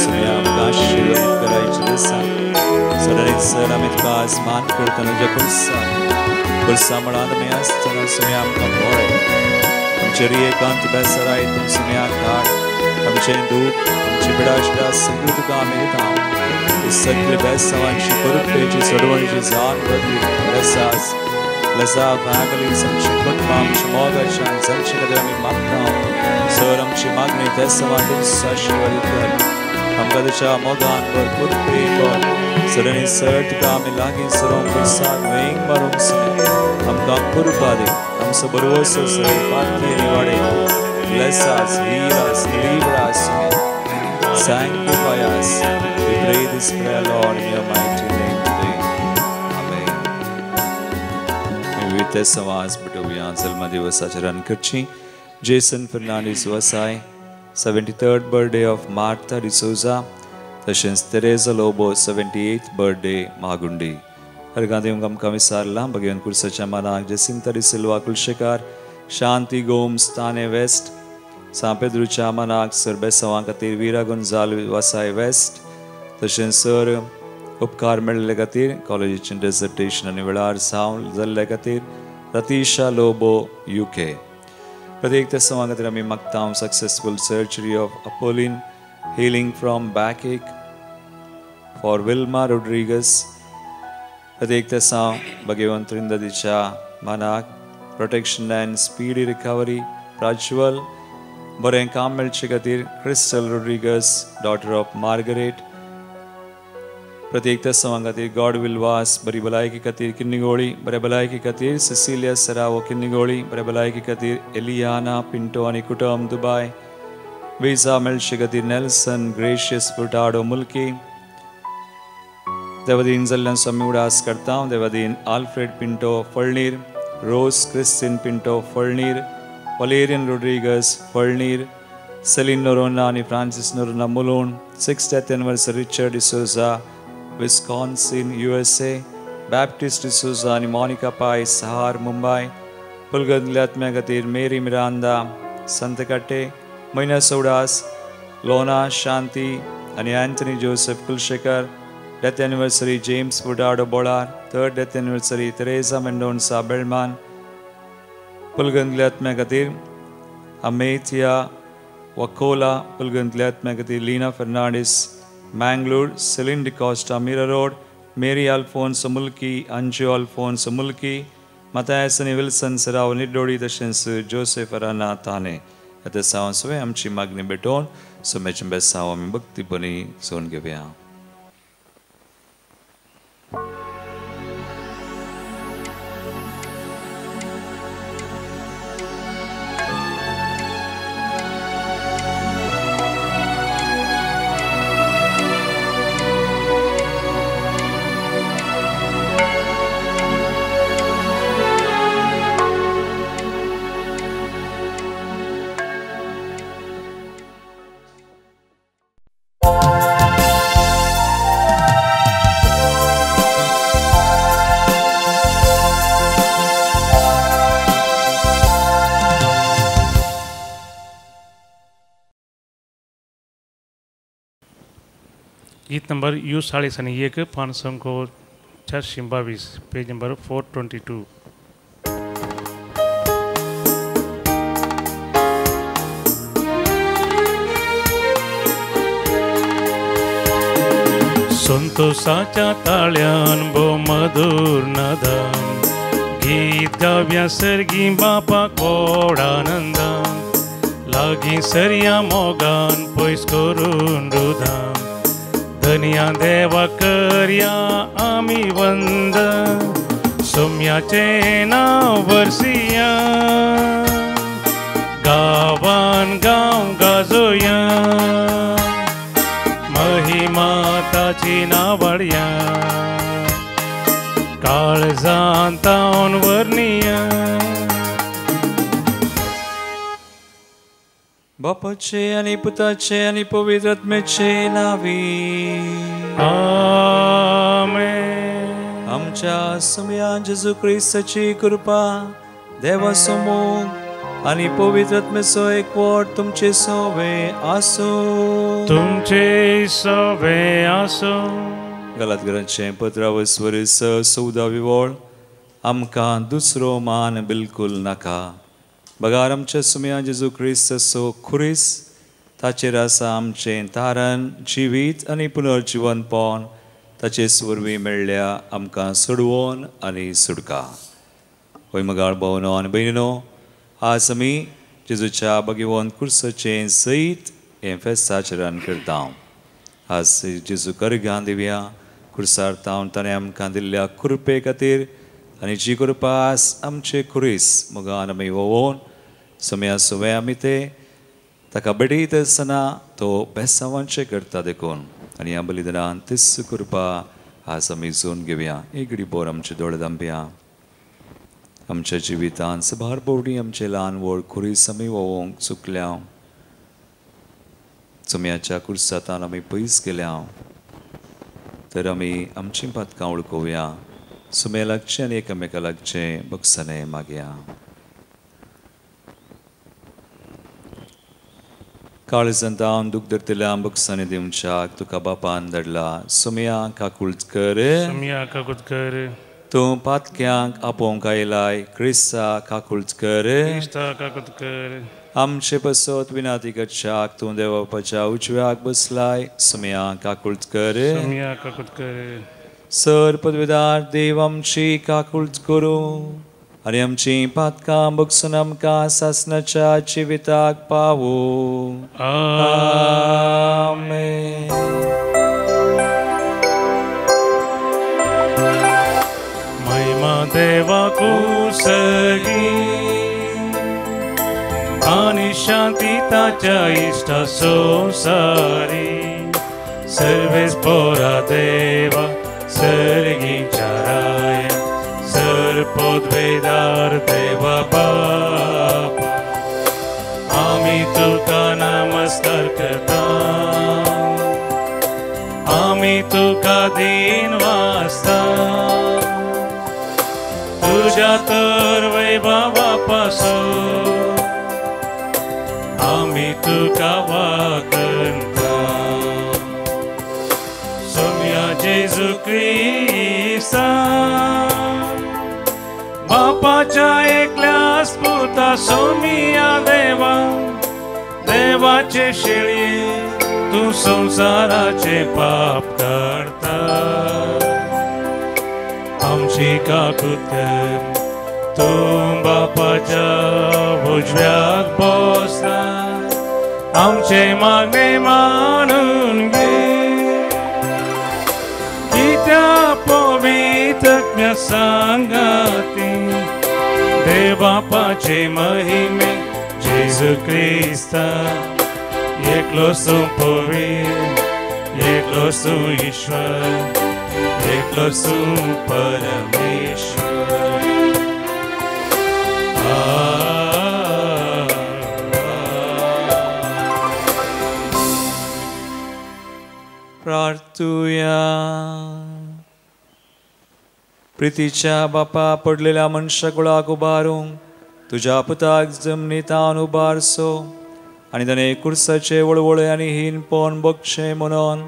A: सुया आमकां आशीर्वादीत करायचे दिसा सदांच सर आमी तुका आज मान करतना तुज्या खुर्सा खुर्सा मळान आमी आसतना सुम्या आमकां पळय, आमचे एकांत बेसराय तूं सुम्या काड, आमचें दूख आमची पिडा सगळी तुका आमी दिता. सगळे बेसावांची कृपेची सोडवणीची जाण बदली bless us, bless our families, आमची कुटुंबां आमच्या मोगाच्या जांचे खातीर आमी मागता. सर आमची मागणी तेसावान तुमचो आशिर्वादीत कर, आमकां तुज्या मोगान भर कृपे भर सर सर तुका आमी लागीं सरोंक खुर्साक वेंग मारूंक सर आमकां कृपा दी. आमचो बरवसो सर पाती आनी वाडय. Bless us, heal us, deliver us, sanctify us. We pray this prayer, Lord, in your mighty name today. Amen. विविध समाज भेटोवया जल्म दिवसाचरण करची. Jason Fernandes Vasai, 73rd birthday of Martha D'Souza, तशेंच Teresa Lobo 78th birthday Magundi. हरगांत येवंक आमकां विसारलां भगवान कुर्साच्या मानाक जेसिंता डिसिल्वा कुलशेकार, शांती गोम्स ताने waste, सांपेद्रूच्या मानाक sir बेसांवां खातीर विरा गोंजाल वासाय waste, तशेंच सर उपकार मेळिल्ले खातीर कॉलेजीचें डेजर्टेशन आनी वेळार सावन जाल्ले खातीर रतीशा लोबो UK. प्रत्येक तेसांवां खातीर आमी मागता successful surgery of Apolline, healing from backache for Wilma Rodrigues. प्रत्येक तेसांव Bhagwant त्रिंददीच्या मानाक protection and speedy recovery Prajwal, बरें काम मेळचे खातीर Crystal Rodrigues daughter of Margaret. प्रत्येक तेसांवां खातीर गॉड will वास, बरी भलायकी खातीर किन्निगोळी, बरे भलायकी खातीर सिसिलिया सरावो किन्निगोळी, बरे भलायकी खातीर एलियाना पिंटो आनी कुटुंब दुबाय, विजा मेळचे खातीर नेल्सन ग्रेशियस फुटाडो मुल्की. देवादीन जाल्ल्यान आमी उडास करता. Devadin Alfred Pinto Falnir, Rose Christine Pinto Falnir, Valerian Rodrigues Falnir, Celine Noronha आनी Francis Noronha Mulund, 60th anniversary Richard D'Souza Wisconsin USA, Baptist D'Souza आनी मोनिका पाय सहार मुंबय, पुलगंतल्या आत्म्या खातीर मेरी मिरांदा संतकाटे, म्हयन्या सोडास लोना शांती आनी Anthony Joseph Kulshekar. Death anniversary James Furtado Bolar. Third death anniversary Teresa Mendonca Belman. पुलगंतल्या आत्म्या खातीर अमेथिया वकोला. पुलगंतल्या आत्म्या खातीर Lina Fernandes Mangalore, Celine D'Costa Mira road, Mary Alphonse Mulki, Anju Alphonse Mulki, Mathias आनी Wilson सराव निड्डोडी तशेंच Joseph Arana ताने. आतां सावन सगळें आमची मागणी भेटोवन सुमेचें बेसांव आमी भक्तीपणी सोन घेवया.
B: गीत नंबर you 41 522, page number 422. संतोषाच्या ताळ्यान भो मधुर नादान गीत गाव्या सर्गी बापा कोडानंदान लागीं सरया मोगान पयस करून रुदान धनया देवा करया आमी वंदन सोम्याचें नांव वर्सिया गांवान गांव गाजोया महिमा ताची नावाडया काळजान तावन वर्निया.
A: बापाचे आनी पुताचे आनी पवित्र आत्म्याचे नावी
B: आमेन.
A: आमच्या सुमया जेजू क्रिस्ताची कृपा, देवाचो मोग आनी पवित्र आत्म्याचो एकवट तुमचे सोवे आसूं.
B: तुमचे सोवे आसूं.
A: गलातकरांचें पत्रावस्वर 14वी वळ. आमकां दुसरो मान बिलकुल नाका, बगार आमच्या सुमया जेजू क्रिस्ताचो खुरीस, ताचेर आसा आमचें तारण, जिवीत आनी पुनर्जिवनपण, ताचेच वरवीं मेळ्ळ्या आमकां सोडवून आनी सुटका. होय मगाळ भावनो आनी भयणीनो, आज आमी जेजूच्या भगवंत कुर्साचें सयत हें फेस्त आचरण करता. आज जेजू करगां दिवया कुर्सार तावन ताणें आमकां दिल्ल्या कृपे खातीर आनी जी कृपा आज आमचे खुरीस मोगान आमी वोवन सम्या सुवे आमी ते ताका भेटयत आसतना तो बेसावांचें करता देखून आनी ह्या बलिदानान तीच कृपा आज आमी जोन घेवया. एक बोर आमचे दोळे धांपया. आमच्या जिवितान सबार बोवडी आमचे ल्हान व्हड खुरीस आमी वोवंक चुकल्या, चुम्याच्या कुर्सातान आमी पयस गेल्या, तर आमी आमचीं पातकां वळखोवया, सुमे लागचें आनी एकामेका लागचें बक्षाने मागया. काळजांत दूख धरतल्या बक्षाने दिवच्याक तुका बापान धाडला. सुमया काकूळत कर,
B: सुमया काकूळत कर.
A: तूं पातक्यांक आपोवंक आयलाय, क्रिस्ता काकूळत कर,
B: क्रिस्ता काकूळत कर.
A: आमचे पसत विनाती करच्याक तूं देवबापाच्या उजव्याक बसलाय, सुमया काकूळत कर,
B: सुमया काकूळत कर.
A: सर पदवेदार देव आमची काकूळत करूं आनी आमची पातकां बगसून आमकां सासणाच्या जिविताक पावूं. आमेन.
B: महिमा देवाकू सगी आनी शांती ताच्या इश्टा संवसारी सर्वेस पोरा देवा सर्गीच्या राया सर पदवेदार देवा बापा आमी तुका नमस्कार करता, आमी तुका दीन वाचता, तुज्या तर वैभवा पासून आमी तुका वाखणता. सोम्या जेजू क्रिस्ता बापाच्या एकल्याच पुता सोमिया देवा देवाचे शेळये तूं संवसाराचे पाप काडता. आमची काकूत तूं बापाच्या उजव्याक बसता आमचे मागणे मानून घे. कित्या पवित्रत्म्या सांगाती देवबापाचे महिमे जेजू क्रिस्ता एकलो सु पवित्र एकलो सु ईश्वर एकलो सु परमेश्वर.
A: प्रार्थुया. प्रितीच्या बापा पडलेल्या मनशाकुळाक उबारूंक तुज्या पुताक जमनीतान उबारसो आनी ताणें कुर्साचे वळवळे आनी हीनपण बगचें म्हणून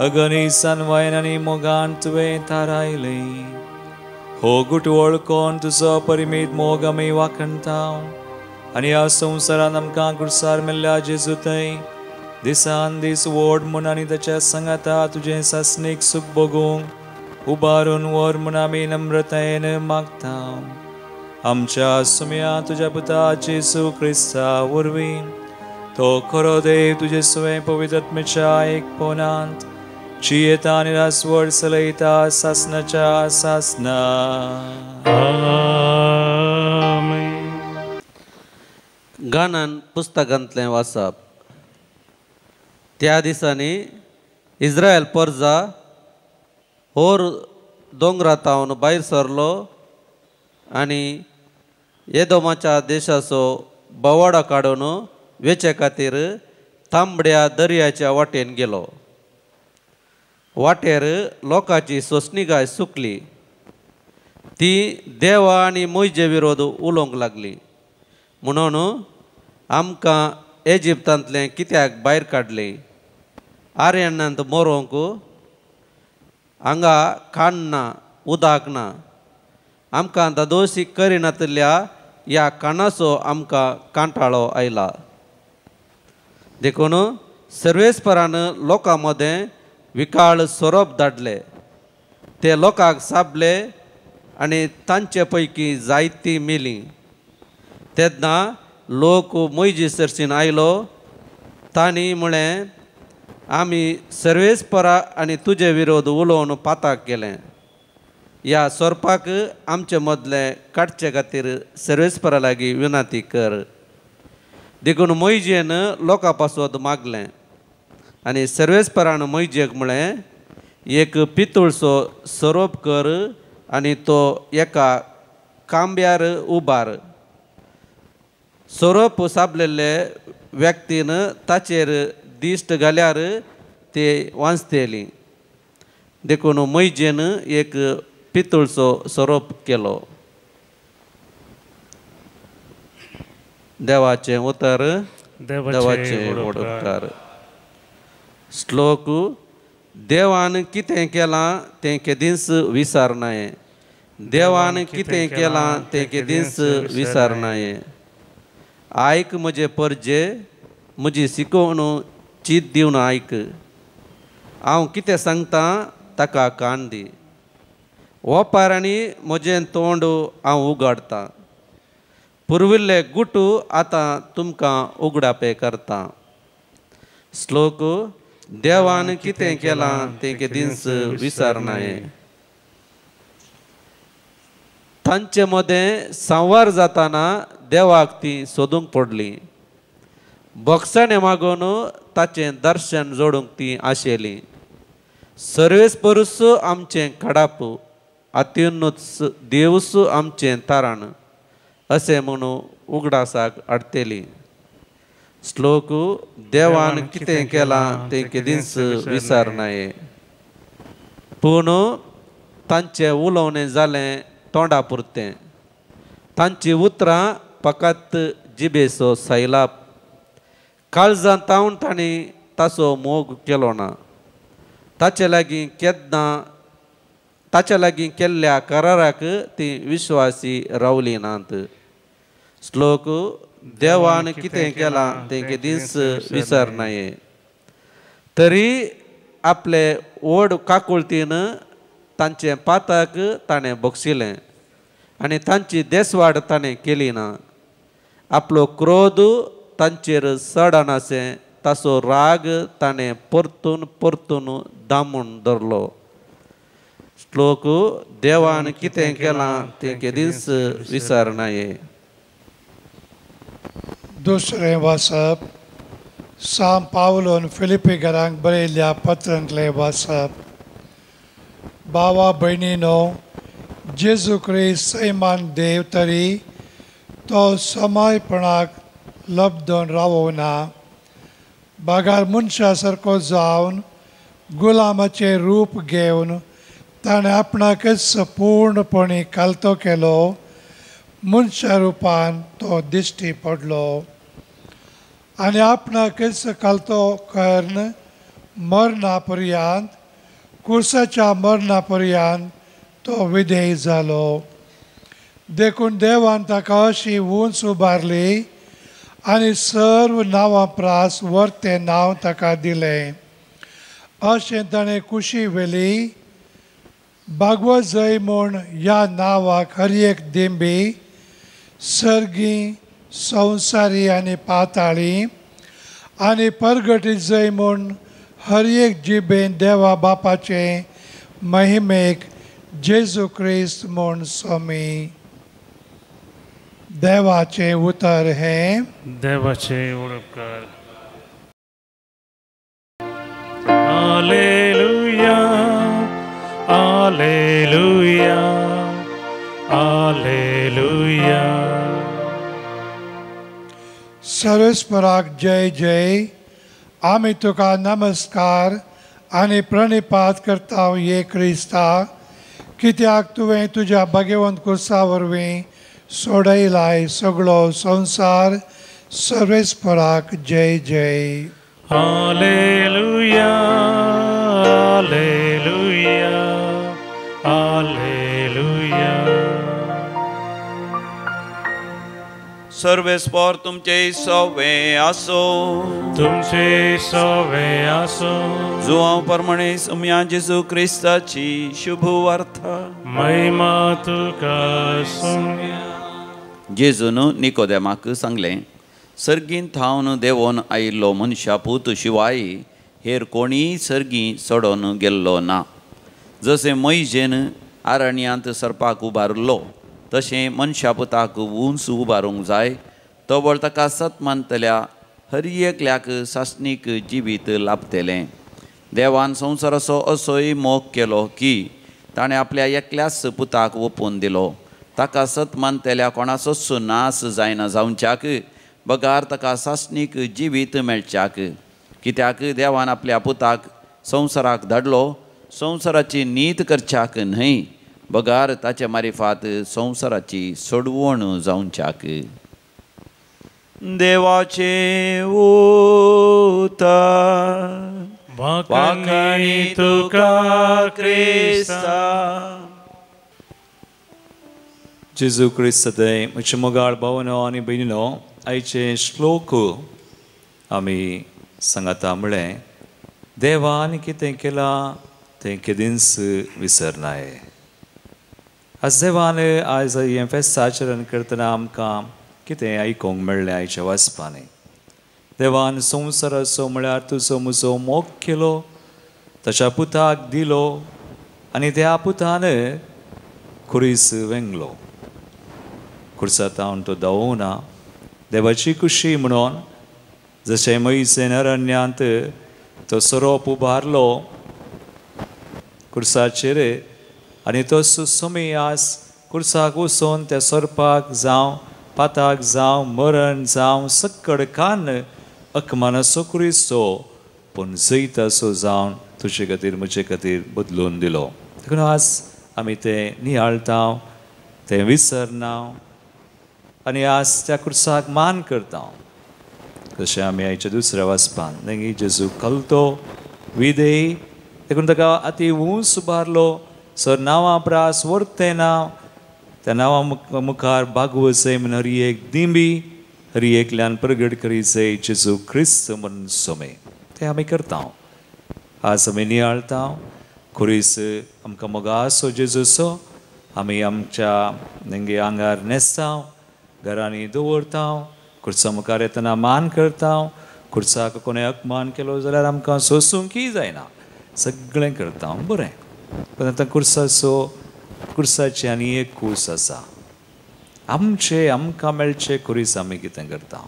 A: अगनी सानवायन आनी मोगान तुवें थारायलें. हो गुट वळखून तुजो परिमीत मोग आमी वाखणता आनी ह्या संवसारान आमकां कुर्सार मेल्ल्या जेजू थंय दिसान दीस व्हड म्हूण आनी ताच्या सांगाता तुजें सासणीक सूख भोगूंक उबारून व्हर म्हूण आमी नम्रतायेन मागता. आमच्या सुम्या तुज्या पुता जेजू क्रिस्ता वरवीं तो खरो देव तुजे सुवें पवित्रत्मेच्या एकपणांत जियेता आनी रासवड चलयता सासनाच्या सासना.
B: आमेन.
C: गानान पुस्तकांतलें वाचप. त्या दिसांनी इस्रायल परजा होर दोंगरा तावन भायर सरलो आनी येदोमाच्या देशाचो बवाडो काडून वेचे खातीर तांबड्या दर्याच्या वाटेन गेलो. वाटेर लोकांची सोंसणीकाय सुकली. ती देवा आनी मोयजे विरोध उलोवंक लागली म्हणून आमकां इजिप्तांतलें कित्याक भायर काडलें? आर्यणांत मरोंक हांगा खाण ना उदक ना. आमकां दादोशी करिनातल्या ह्या काणाचो आमकां कांटाळो आयला. देखून सर्वेस्परान लोकां मदें विकाळ सोरोप धाडले. ते लोकांक साबले आनी तांचे पैकी जायतीं मेलीं. तेन्ना लोक मोयजी सरशीन आयलो. तांणी म्हळें आमी सर्वेस्परा आनी तुजे विरोध उलोवन पाताक केलें. ह्या सोरपाक आमचे मदले काडचे खातीर सर्वेस्परा लागीं विनंती कर. देखून मोयजेन लोकां पासत मागलें आनी सर्वेस्परान मोयजेक म्हळें एक पितूळचो सोरोप कर आनी तो एका कांब्यार उबार. सोरोप साबलेल्ले व्यक्तीन ताचेर दिश्ट घाल्यार ते वांचतली. देखून मोयजेन एक पितूळचो सोरोप केलो. देवाचें उतर देवाचें उपकार. श्लोक. देवान कितें केलां तें केदींच विसरनाय. देवान कितें केलां तें केदींच विसरनाय. आयक म्हजे परजे म्हजी शिकोवन चीत दिवन आयक. हांव कितें सांगता ताका कान दी. ओपारांनी म्हजें तोंड हांव उगडटा. पुर्विल्ले गुटू आतां तुमकां उगडापे करता. श्लोक. देवान कितें केलां तें केदींच विसरनाय. तांचे मदें सांवार जाताना देवाक ती सोदूंक पडली. भोगसाणें मागून ताचें दर्शन जोडूंक ती आशेली. सर्वेस्परूस आमचें खडाप अत्युन्नत देवूस आमचें तारण अशें म्हणून उगडासाक हाडटली. श्लोक. देवान कितें केलां तें केदींच विसरनाय. पूण तांचें उलोवणें जालें तोंडा पुरतें. तांचीं उतरां फकत जिबेचो सैलाप. काळजान तावन तांणी ताचो मोग केलो ना. ताचे लागीं केन्ना ताच्या लागीं केल्ल्या कराराक ती विश्वासी रावली नात. श्लोक देवान कितें केलां तें केदींच विसरनाये. तरी आपले व्हड काकुळतीन तांचें पातक ताणें बक्षिलें आनी तांची देसवाड ताणें केली ना. आपलो क्रोध तांचेर चडनाशें ताचो राग ताणें परतून परतून दामून धरलो. श्लोक देवान कितें केलां तें केदींच विसरनाये.
D: दुसरें वाचप सांत पावलोन फिलिपी घरांक बरयल्ल्या पत्रांतलें वाचप. भावा भयणीनो, जेजू क्रिस्त सैमान देव तरी तो समयपणाक लब्दोन रावना, बागार मनशा सारको जावन गुलामाचें रूप घेवन ताणें आपणाकच पूर्णपणी कालतो केलो. मनशा रुपान तो दिश्टी पडलो आनी आपणाकच कालतो करून मरणा पर्यंत, कुर्साच्या मरणा पर्यंत तो विधेय जालो. देखून देवान ताका अशी उंच उबारली आनी सर्व नांवां प्रास वर्तें नांव ताका दिलें. अशें ताणें कुशी व्हेली भागवत जय म्हूण ह्या नांवाक हर एक दिंबी सर्गी संवसारी आनी पाताळी आनी परगटी जय म्हूण हर एक जिबेन देवा बापाचे महिमेक जेजू क्रिस्त म्हूण स्वामी. देवाचें उतर हें
B: देवाचें उपकार. Alleluia, alleluia, alleluia.
D: सर्वेस्पराक जय जय. आमी तुका नमस्कार आनी प्रणिपात करता ये क्रिस्ता, कित्याक तुवें तुज्या भाग्यवंत कुर्सा वरवीं सोडयलाय सगळो संवसार. सर्वेस्पराक जय जय.
B: Alleluia, alleluia, alleluia.
E: सर्वेस्पर तुमचे सवे आसो,
B: तुमचे सवे आसो.
E: जुआंव परमणे सुम्या जेजू क्रिस्ताची शुभ वार्ता.
B: महिमा तुका सुम्या.
E: जेजून निकोदेमाक सांगलें, सर्गीन थावन देवोन आयिल्लो मनशा पूत शिवाय हेर कोणीय सर्गी चडोन गेल्लो ना. जशें मैजेन आरण्यांत सरपाक उबारलो तशें मनशा पुताक उंच उबारूंक जाय. तवळ ताका सत मानतल्या हर एकल्याक सासणीक जिवीत लाभतलें. देवान संवसाराचो असोय मोग केलो की ताणें आपल्या एकल्याच पुताक ओपून दिलो. ताका सत मानतल्या कोणाचोच नाश जायना जावच्याक, बगार ताका सासणीक जिवीत मेळच्याक. कित्याक देवान आपल्या पुताक संवसाराक धाडलो संवसाराची नीत करच्याक न्हय, बगार ताचे मारिफात संवसाराची सोडवण जावच्याक. देवाचें उतर.
B: वाखाणी तुका क्रिस्ता.
A: जेजू क्रिस्त सदांय म्हजे मोगाळ भावनो आनी भयणीनो, आयचे श्लोक आमी सांगाता म्हळें देवान कितें केलां तें केदींच विसरनाय. आज देवान आयज हें फेस्त आचरण करतना आमकां कितें आयकूंक मेळ्ळें आयच्या वाचपांनी. देवान संवसाराचो म्हळ्यार तुजो म्हजो मोग केलो, ताच्या पुताक दिलो आनी त्या पुतान खुरीस वेंगलो. खुर्सा तो धांवना देवाची खुशी म्हणून जशें मैसेन अरण्यांत तो सोरोप उबारलो खुर्साचेर आनी तो सुमी आस खुर्साक वचून त्या सोरपाक जावं पाताक जावं मरण जावं सक्कड कान अकमानाचो खुरीसो पूण जैताचो जावन तुजे खातीर म्हजे खातीर बदलून दिलो. देखून आज आमी तें नियाळटा, तें विसरना आनी आज त्या खुर्साक मान करता. तशें आमी आयच्या दुसऱ्या वाचपान नेगी जेजू कलतो विधेय देखून ताका अती ऊंच उबारलो सर नांवां प्रास वरतें नांव त्या नांवा मुखार बागवसय म्हण हरी एक दिंबी हरी एकल्यान प्रगट करीसय जेजू क्रिस्त म्हण सोमे तें आमी करता. आज आमी नियाळता खुरीस आमकां मोगासो जेजूचो आमी आमच्या नेंगे आंगार न्हेसता, घरांनी दवरता, खुर्सा मुखार येतना मान करता. खुर्साक कोणें अपमान केलो जाल्यार आमकां सोंसूंकय जायना, सगळें करता बरें. पण आतां खुर्साचो खुर्साची आनी एक कूस आसा, आमचे आमकां मेळचे खुरीस आमी कितें करता.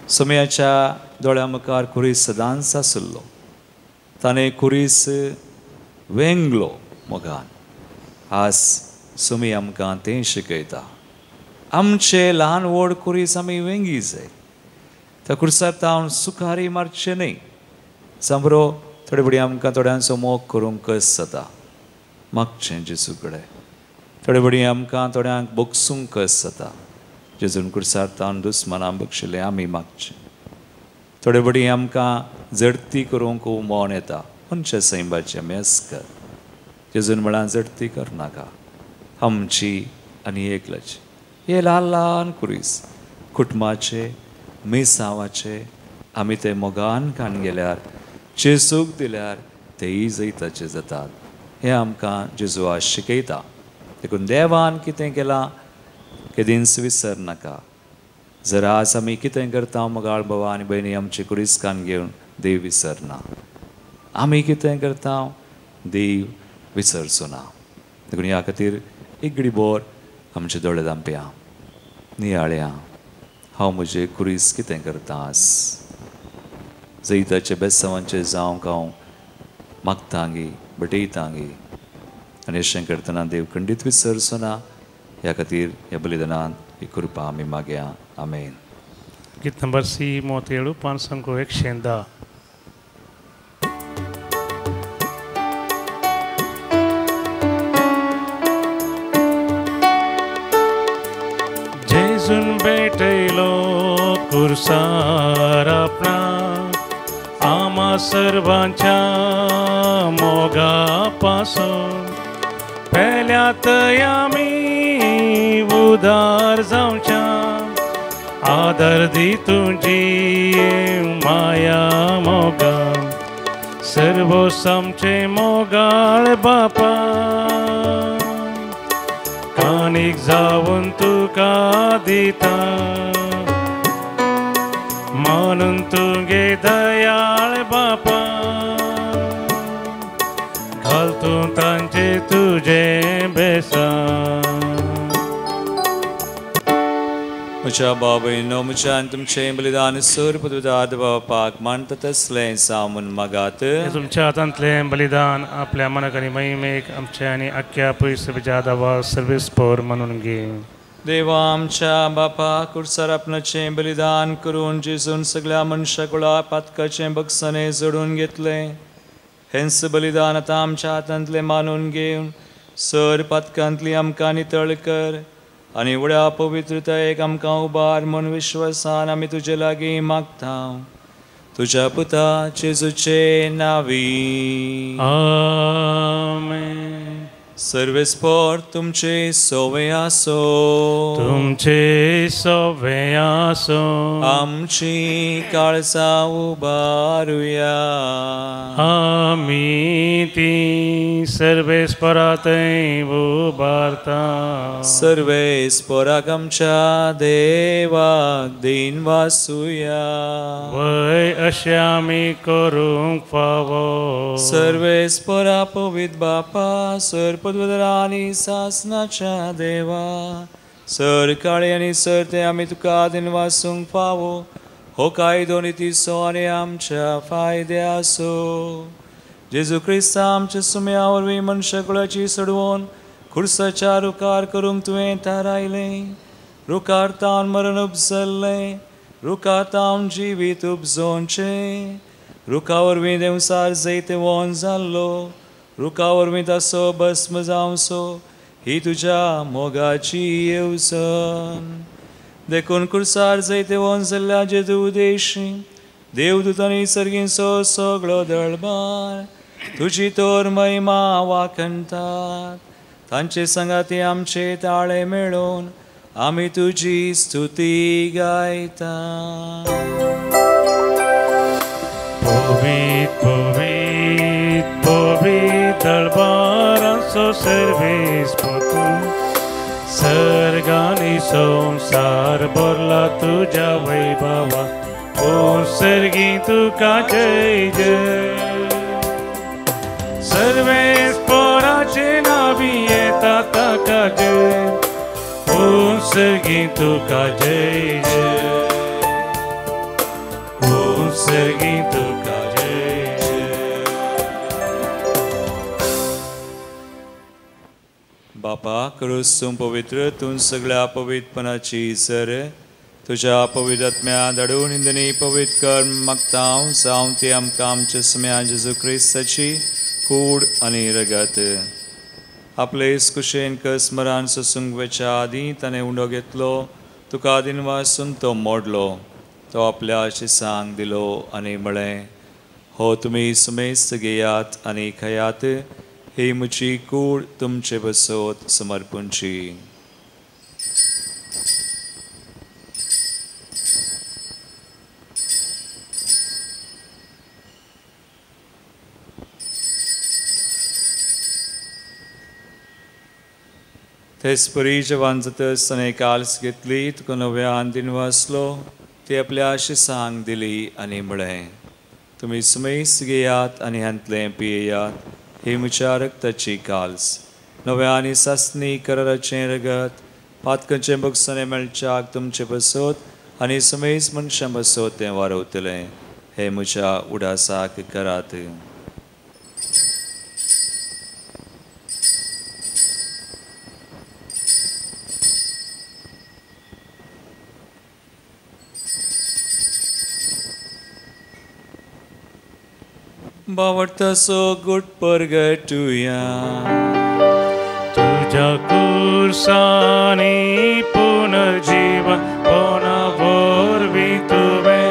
A: सोम्याच्या दोळ्या मुखार खुरीस सदांच आसलो, ताणें खुरीस वेंगलो मोगान. आज सोमी आमकां तें शिकयता, आमचे ल्हान व्हड खुरीस आमी वेंगी जाय. त्या खुर्सार तावन सुखारी मारचें न्हय. सांबरो थोडे फुडें आमकां थोड्यांचो मोग करूंक कस जाता, मागचें जेजू कडेन. थोडे फुडें आमकां थोड्यांक बोगसूंक कस जाता, जेजून खुर्सार तावन दुस्मानां बगशिल्लें आमी मागचें. थोडे फुडें आमकां जडती करूंक मन येता, मनशा सैंबाचें मेस्कर जेजून म्हळां जडती करनाका. आमची आनी एकल्याची हे ल्हान ल्हान खुरीस कुटुंबाचे मिसांवाचे आमी ते मोगान कान गेल्यार जेजूक दिल्यार तेय जैताचे जातात. हें आमकां जेजू आज शिकयता. देखून देवान कितें केलां केदींच विसरनाका. जर आज आमी कितें करता मोगाळ भावा आनी भयणी आमचे खुरीस कान घेवन देव विसरना. आमी कितें करता देव विसरचो ना. देखून ह्या खातीर एक घडी भर आमचे दोळे धांपया, नियाळया, हांव म्हजें खुरीस कितें करता आज. जैताचे बेसांवांचे जावंक हांव मागतांगी बटयतांगी आनी अशें करतना देव खंडीत विसरचो ना. ह्या खातीर ह्या बलिदानान ही कृपा आमी मागया. आमेन.
B: गीत नंबर सी 37 510. जेजून भेटयलो खुर्सार आपणा आमा सर्वांच्या मोगा पासून पेल्या थंय आमी उदार जावच्या आदर दी तुजी माया मोगा सर्व आमचे मोगाळ बापा कानीक जावन तुका दिता मानून तुगे दयाळ बापा घाल तूं तांचे तुजे बेसा.
A: म्हज्या बाबयनो म्हज्या आनी तुमचें बलिदान सर पदुदाद बापाक मानता तसलें जावं मागात.
B: तुमच्या हातांतलें बलिदान आपल्या मनाक आनी महिमेक आमच्या आनी आख्ख्या पयस दावा सर्वीस पोर म्हणून घे.
A: देवा आमच्या बापा कुर्सार आपणाचें बलिदान करून जेजून सगळ्या मनशा कुळा पातकाचें बगसणें जोडून घेतलें. हेंच बलिदान आतां आमच्या हातांतलें मानून घेवन सर पातकांतली आमकां नितळ कर आनी व्हड्या पवित्रतायेक आमकां उबार म्हूण विश्वासान आमी तुजे लागीं मागता. तुज्या पुता जेजूचे नांवी
B: आमेन.
A: सर्वेस्पोर तुमचे सोवे आसो,
B: तुमचे सोवे आसो.
A: आमची काळजां उबारुया,
B: आमी ती सर्वेस्पोरा थंय उबारता.
A: सर्वेस्पोराक आमच्या देवाक दीन वासुया,
B: वय अशें आमी करूंक फावो.
A: सर्वेस्पोरा पवित्र बापा सर पदवदरा आनी सासनाच्या देवा सर काळे आनी सर ते आमी तुका दिन वासूंक फावो. हो कायदो नितीचो आनी आमच्या फायद्याचो. जेजू क्रिस्ता आमच्या सुम्या वरवीं मनशाकुळाची सोडवून खुर्साच्या रुखार करूंक तुवें थारायलें. रुखार तावन मरण उपजल्लें, रुखार तावन जिवीत उपजोवचें. रुखा वरवीं देंवसार जैतवंत जाल्लो, रुखा वरवीं ताचो भस्म जावचो ही तुज्या मोगाची येवजण. देखून कुर्सार जैतेवन जाल्ल्या जेजू देशी देवदूतांनी सर्गींचो सगळो दळबार तुजी तोर महिमा वाखणटात. तांचे संगाती आमचे ताळे मेळोवन आमी तुजी स्तुती गायता.
B: पवित्र पवित्र पवित्र दरबाराचो सर्वेस पतू सर्गानी संसार भरला तुज्या वैभवा ओ सर्गी तुका जय जय. सर्वेस पोराचे नावी येता ताका जय ओ सर्गी तुका जय जय ओ सर्गी तुका जय जय.
A: बापा क्रूस तूं पवित्र तूं सगळ्या पवित्रपणाची सर तुज्या पवित्र आत्म्या धाडून हिंदनी पवित्र कर मागता हांव जावं ती आमकां आमच्या सम्या जेजू क्रिस्ताची कूड आनी रगत. आपले कुशेन कसमरान सोसूंक वेच्या आदीं ताणें उंडो घेतलो तुका दिनवासून तो मोडलो तो आपल्या शिसांक दिलो आनी म्हळें हो तुमी समेस्त घेयात आनी खायात ही म्हजी कूड तुमचे बसोत समर्पूंची. तेच परी जेवण जातच ताणें काल्स घेतली तुका नव्यान दिनवासलो ती आपल्या शिसांक दिली आनी म्हळें तुमी समेस्त घेयात आनी हांतलें पियेयात ही म्हज्या रक्ताची काल्स नव्या आनी सासणी कराराचें रगत पातकांचें बगसणें मेळच्याक तुमचे बसोत आनी समेस्त मनशां बसोत तें वारवतलें हें म्हज्या उडासाक करात. बावडतासो गुट परगटुया
B: तुज्या कुर्सानी पुनर्जीवन कोणा वरवीं तुवें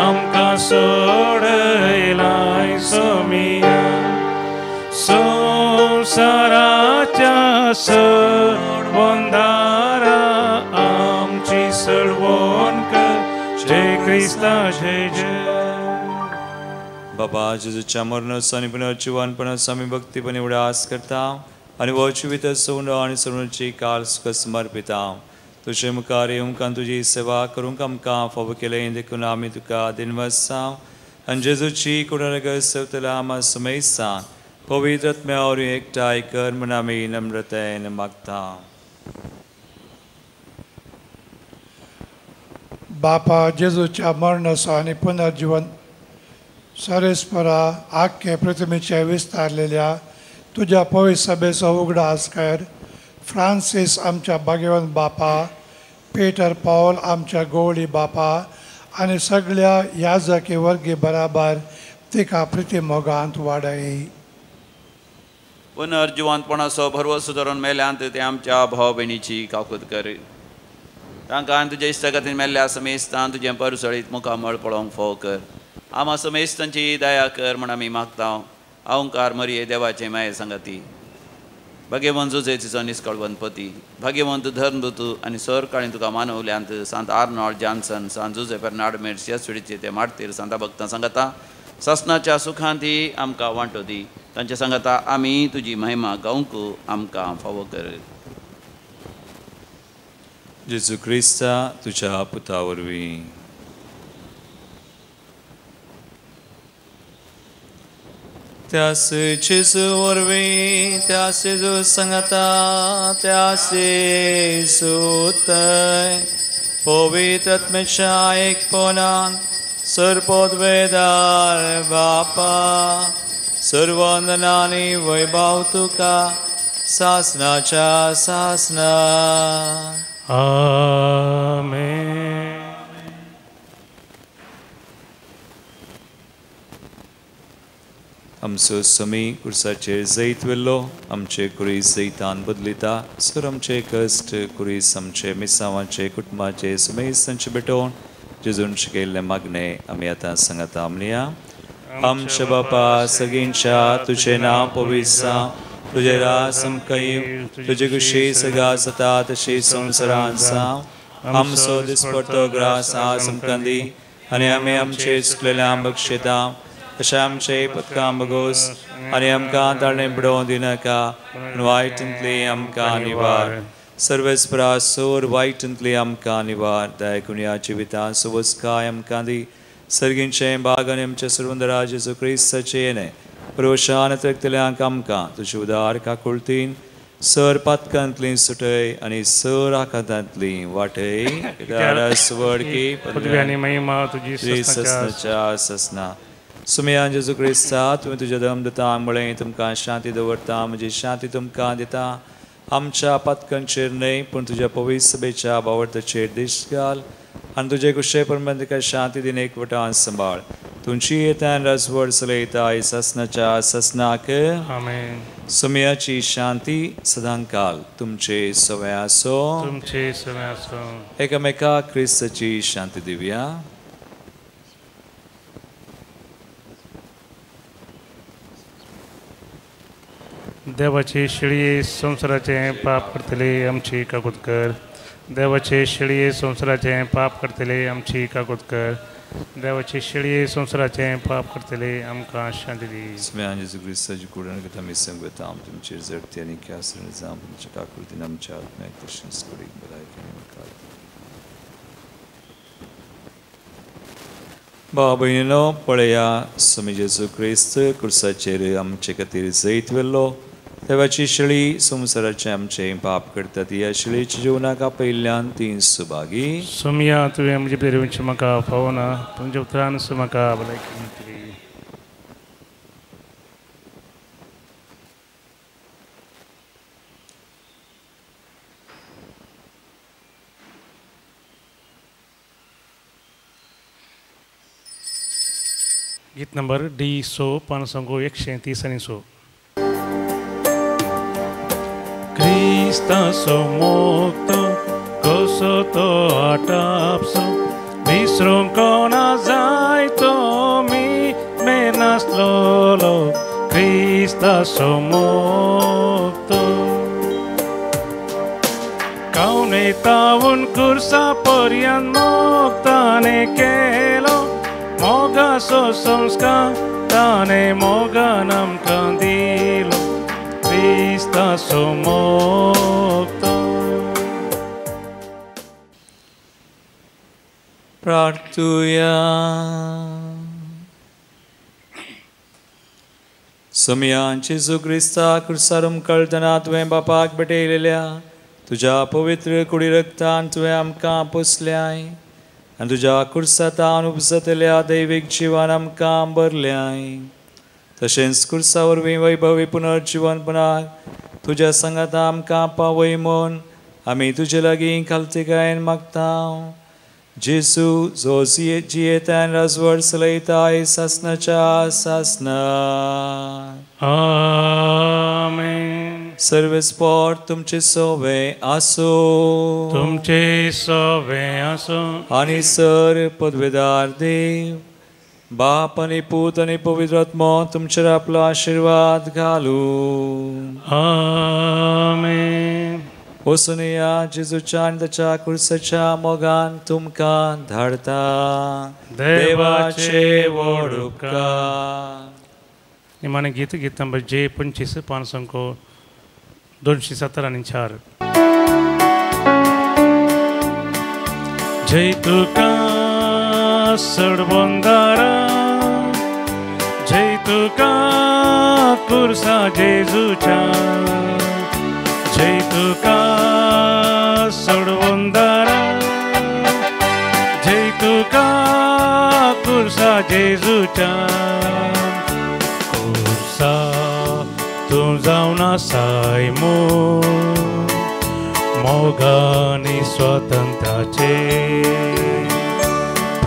B: आमकां सोडयलाय सोमिया संवसाराच्या सळवंदारा आमची सळवण कर जय क्रिस्ता जय जय.
A: बाबा जेजूच्या मरणाचो आनी पुनर्जिवनपणाचो आमी भक्तीपणी उडास करता आनी हो जिवीत सोंडो आनी सरुणाची काल सुखा समर्पिता. तुजे मुखार येवंक आनी तुजी सेवा करूंक आमकां फावो केलें देखून आमी तुका दिनवासा आनी जेजूची कुडरगत सेवतल्या आमा समेस्ता पवित्र आत्म्या वरवीं एकठांय कर म्हूण आमी नम्रतायेन मागता.
D: बापा जेजूच्या मरणाचो आनी पुनर्जिवन सरेस्परा आख्खे पृथ्वीचे विस्तारलेल्या तुज्या पवित्र सभेचो उगडास कर. फ्रांसीस आमच्या भाग्यवंत बापा पेटर पावल आमच्या गोवळी बापा आनी सगळ्या याजकी वर्गी बराबर तिका प्रिती मोगांत वाडय.
E: पुनर्जिवंतपणाचो भरवसो धरून मेल्यांत ते आमच्या भाव भयणीची काकूत कर. तांकां तुज्या इश्टागतीन मेल्ल्या समेस्तान तुजें परसळीत मुखामळ पळोवंक फावो कर. आमा समेस्तांची दया कर म्हूण आमी मागता. अहंकार मरिये देवाचे माये सांगाती भाग्यवंत जुजे तिचो निस्कळवंतपती भाग्यवंत धर्मदूत आनी सरकाळी तुका मानवल्यांत सांत आर्नॉल्ड जॉन्सन सांत जुजे फेर्नाड मेर्स ह्या सुडीचे ते मार्तीर सांता भक्तां सांगाता सासनाच्या सुखांत आमकां वांटो दी. तांचे सांगाता आमी तुजी महिमा गावंक आमकां फावो कर.
A: जेजू क्रिस्ता तुज्या पुता वरवीं. त्यास जेजू वरवीं त्यास जेजू सांगाता त्यास जेजूतय पवित्र आत्म्याच्या एकपणान सर्वोद्वेदार बापा सर्वंदनानी वैभव तुका सासनाच्या सासना.
B: आमेन.
A: आमचो समी कुर्साचेर जैत व्हेल्लो आमचे कुरीस जैतान बदलिता सर आमचे कश्ट कुरीस आमचे मिसांवाचे कुटुंबाचे सुमेस्तांचे भेटोवन जेजून शिकयल्लें मागणें आमी आतां सांगता म्हणया. आमच्या बापा सगळींच्या तुजें नांव पवित्र जावं, तुजें राज आमकां येवं, तुजे कुशी सगळ्या जाता तशी संवसारांत जावं. आमचो दिसपडतो ग्रास आज आमकां दी आनी आमी आमचे चुकलेल्या बक्षिता तशें आमचे पथकां बगोस आनी आमकां ताळें बडोवन दिनाका पूण वायटांतली आमकां निवार. सर्वेस्परा सोर वायटांतली आमकां निवार. दयाकुणया जिवितांत सुबसकाय आमकां दी. सर्गींचें बाग आनी आमच्या सर्वंदरा जेजू क्रिस्ताचें येणें पुरवशान रक्तल्यांक आमकां तुजे उदार काकुळतीन सर पातकांतली सुटय आनी सर आखातांतली वाटय. वडकी
B: पदवी आनी महिमा तुजी
A: ससनाच्या ससना. सुमयान जेजू क्रिस्ता तुवें तुज्या दम दिता म्हळें तुमकां शांती दवरता, म्हजी शांती तुमकां दिता. आमच्या पातकांचेर न्हय पूण तुज्या पवित्र सभेच्या बावडताचेर दिश्ट घाल आनी तुजे कुशे प्रमाण तिका शांती दिन एकवटान सांबाळ. तुमची येतान राजवड चलयता ससनाच्या ससनाक.
B: आमेन.
A: सुमयाची शांती सदांकाल तुमचे सवय आसो.
B: तुमचे सवय आसो.
A: एकामेका क्रिस्ताची शांती दिवया.
B: देवाचे शेळये संवसाराचें पाप करतले आमची काकूत कर. देवाचे शेळये संवसाराचें पाप करतले आमची काकूत कर. देवाचे शेळये संवसाराचें पाप करतले आमकां शांती दी.
A: सुमयान जेजू क्रिस्ताची कुडण आमी सांगता तुमचेर जडती आनी ख्यास्त जावं तुमच्या काकुळतीन आमच्या आत्म्याक तशेंच कुडीक भलायकी मुखार. भाव भयणीनो पळया स्वामी जेजू क्रिस्त कुर्साचेर आमचे खातीर जैत व्हेल्लो. देवाची शेळी संवसाराचें आमचें पाप करता ती ह्या शेळीच्या जिवनाक आपयल्ल्यान ती सुभागी.
B: सोमया तुवें म्हजे भितर येवचें म्हाका फावना, तुमच्या उतरान म्हाका भलायकी मेळटली. गीत नंबर डी 100 5 130 आनी 100. क्रिस्ताचो मोग कसो तो आटापसो विसरूंक ना जाय तो मी मेनासलोलो. क्रिस्ताचो मोग कावणे तावून कुर्सा पर्यंत मोग ताणें केलो. मोगाचो संस्कार ताणें मोगान आमकां दिलो. क्रिस्ताचो मोग.
A: प्रार्थुया. सोमयान जेजू क्रिस्ता कुर्सार उमकळतना तुवें बापाक भेटयलेल्या तुज्या पवित्र कुडी रक्तान तुवें आमकां पोसल्याय आनी तुज्या कुर्सातान उपजतल्या दैवीक जिवान आमकां भरल्याय. तशेंच कुर्सा वरवीं वैभवी पुनर्जिवनपणाक तुज्या सांगाता आमकां पावय म्हूण आमी तुजे लागीं खालतीकायेन मागता. जेजू जो जियेता आनी राजवड चलयता सासनाच्या सासना.
B: आमेन.
A: सर्वेस्पोर तुमचे सोवे आसो.
B: तुमचे सोवे आसो.
A: आनी सर पदवेदार देव बाप आनी पूत आनी पवित्र आत्मो तुमचेर आपलो आशिर्वाद घालू.
B: आमेन.
A: वचुनया जेजूच्या आनी ताच्या कुर्साच्या मोगान तुमकां धाडता. देवाचे व्हड उपकार.
B: निमाणें गीत, गीत नंबर जे 25 5 270 आनी 4. जय तुका सडबंदारा, जय तुका कुर्सा जेजूच्या, जय तुका सडबंदारा, जय तुका कुर्सा जेजूच्या. कुर्सा तूं जावन आसाय म्हूण मोगानी स्वातंत्र्याचे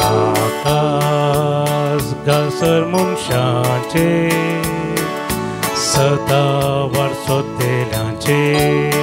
B: आकाश घालसर मनशाचे. सदां वाट सोदतल्यांचेर।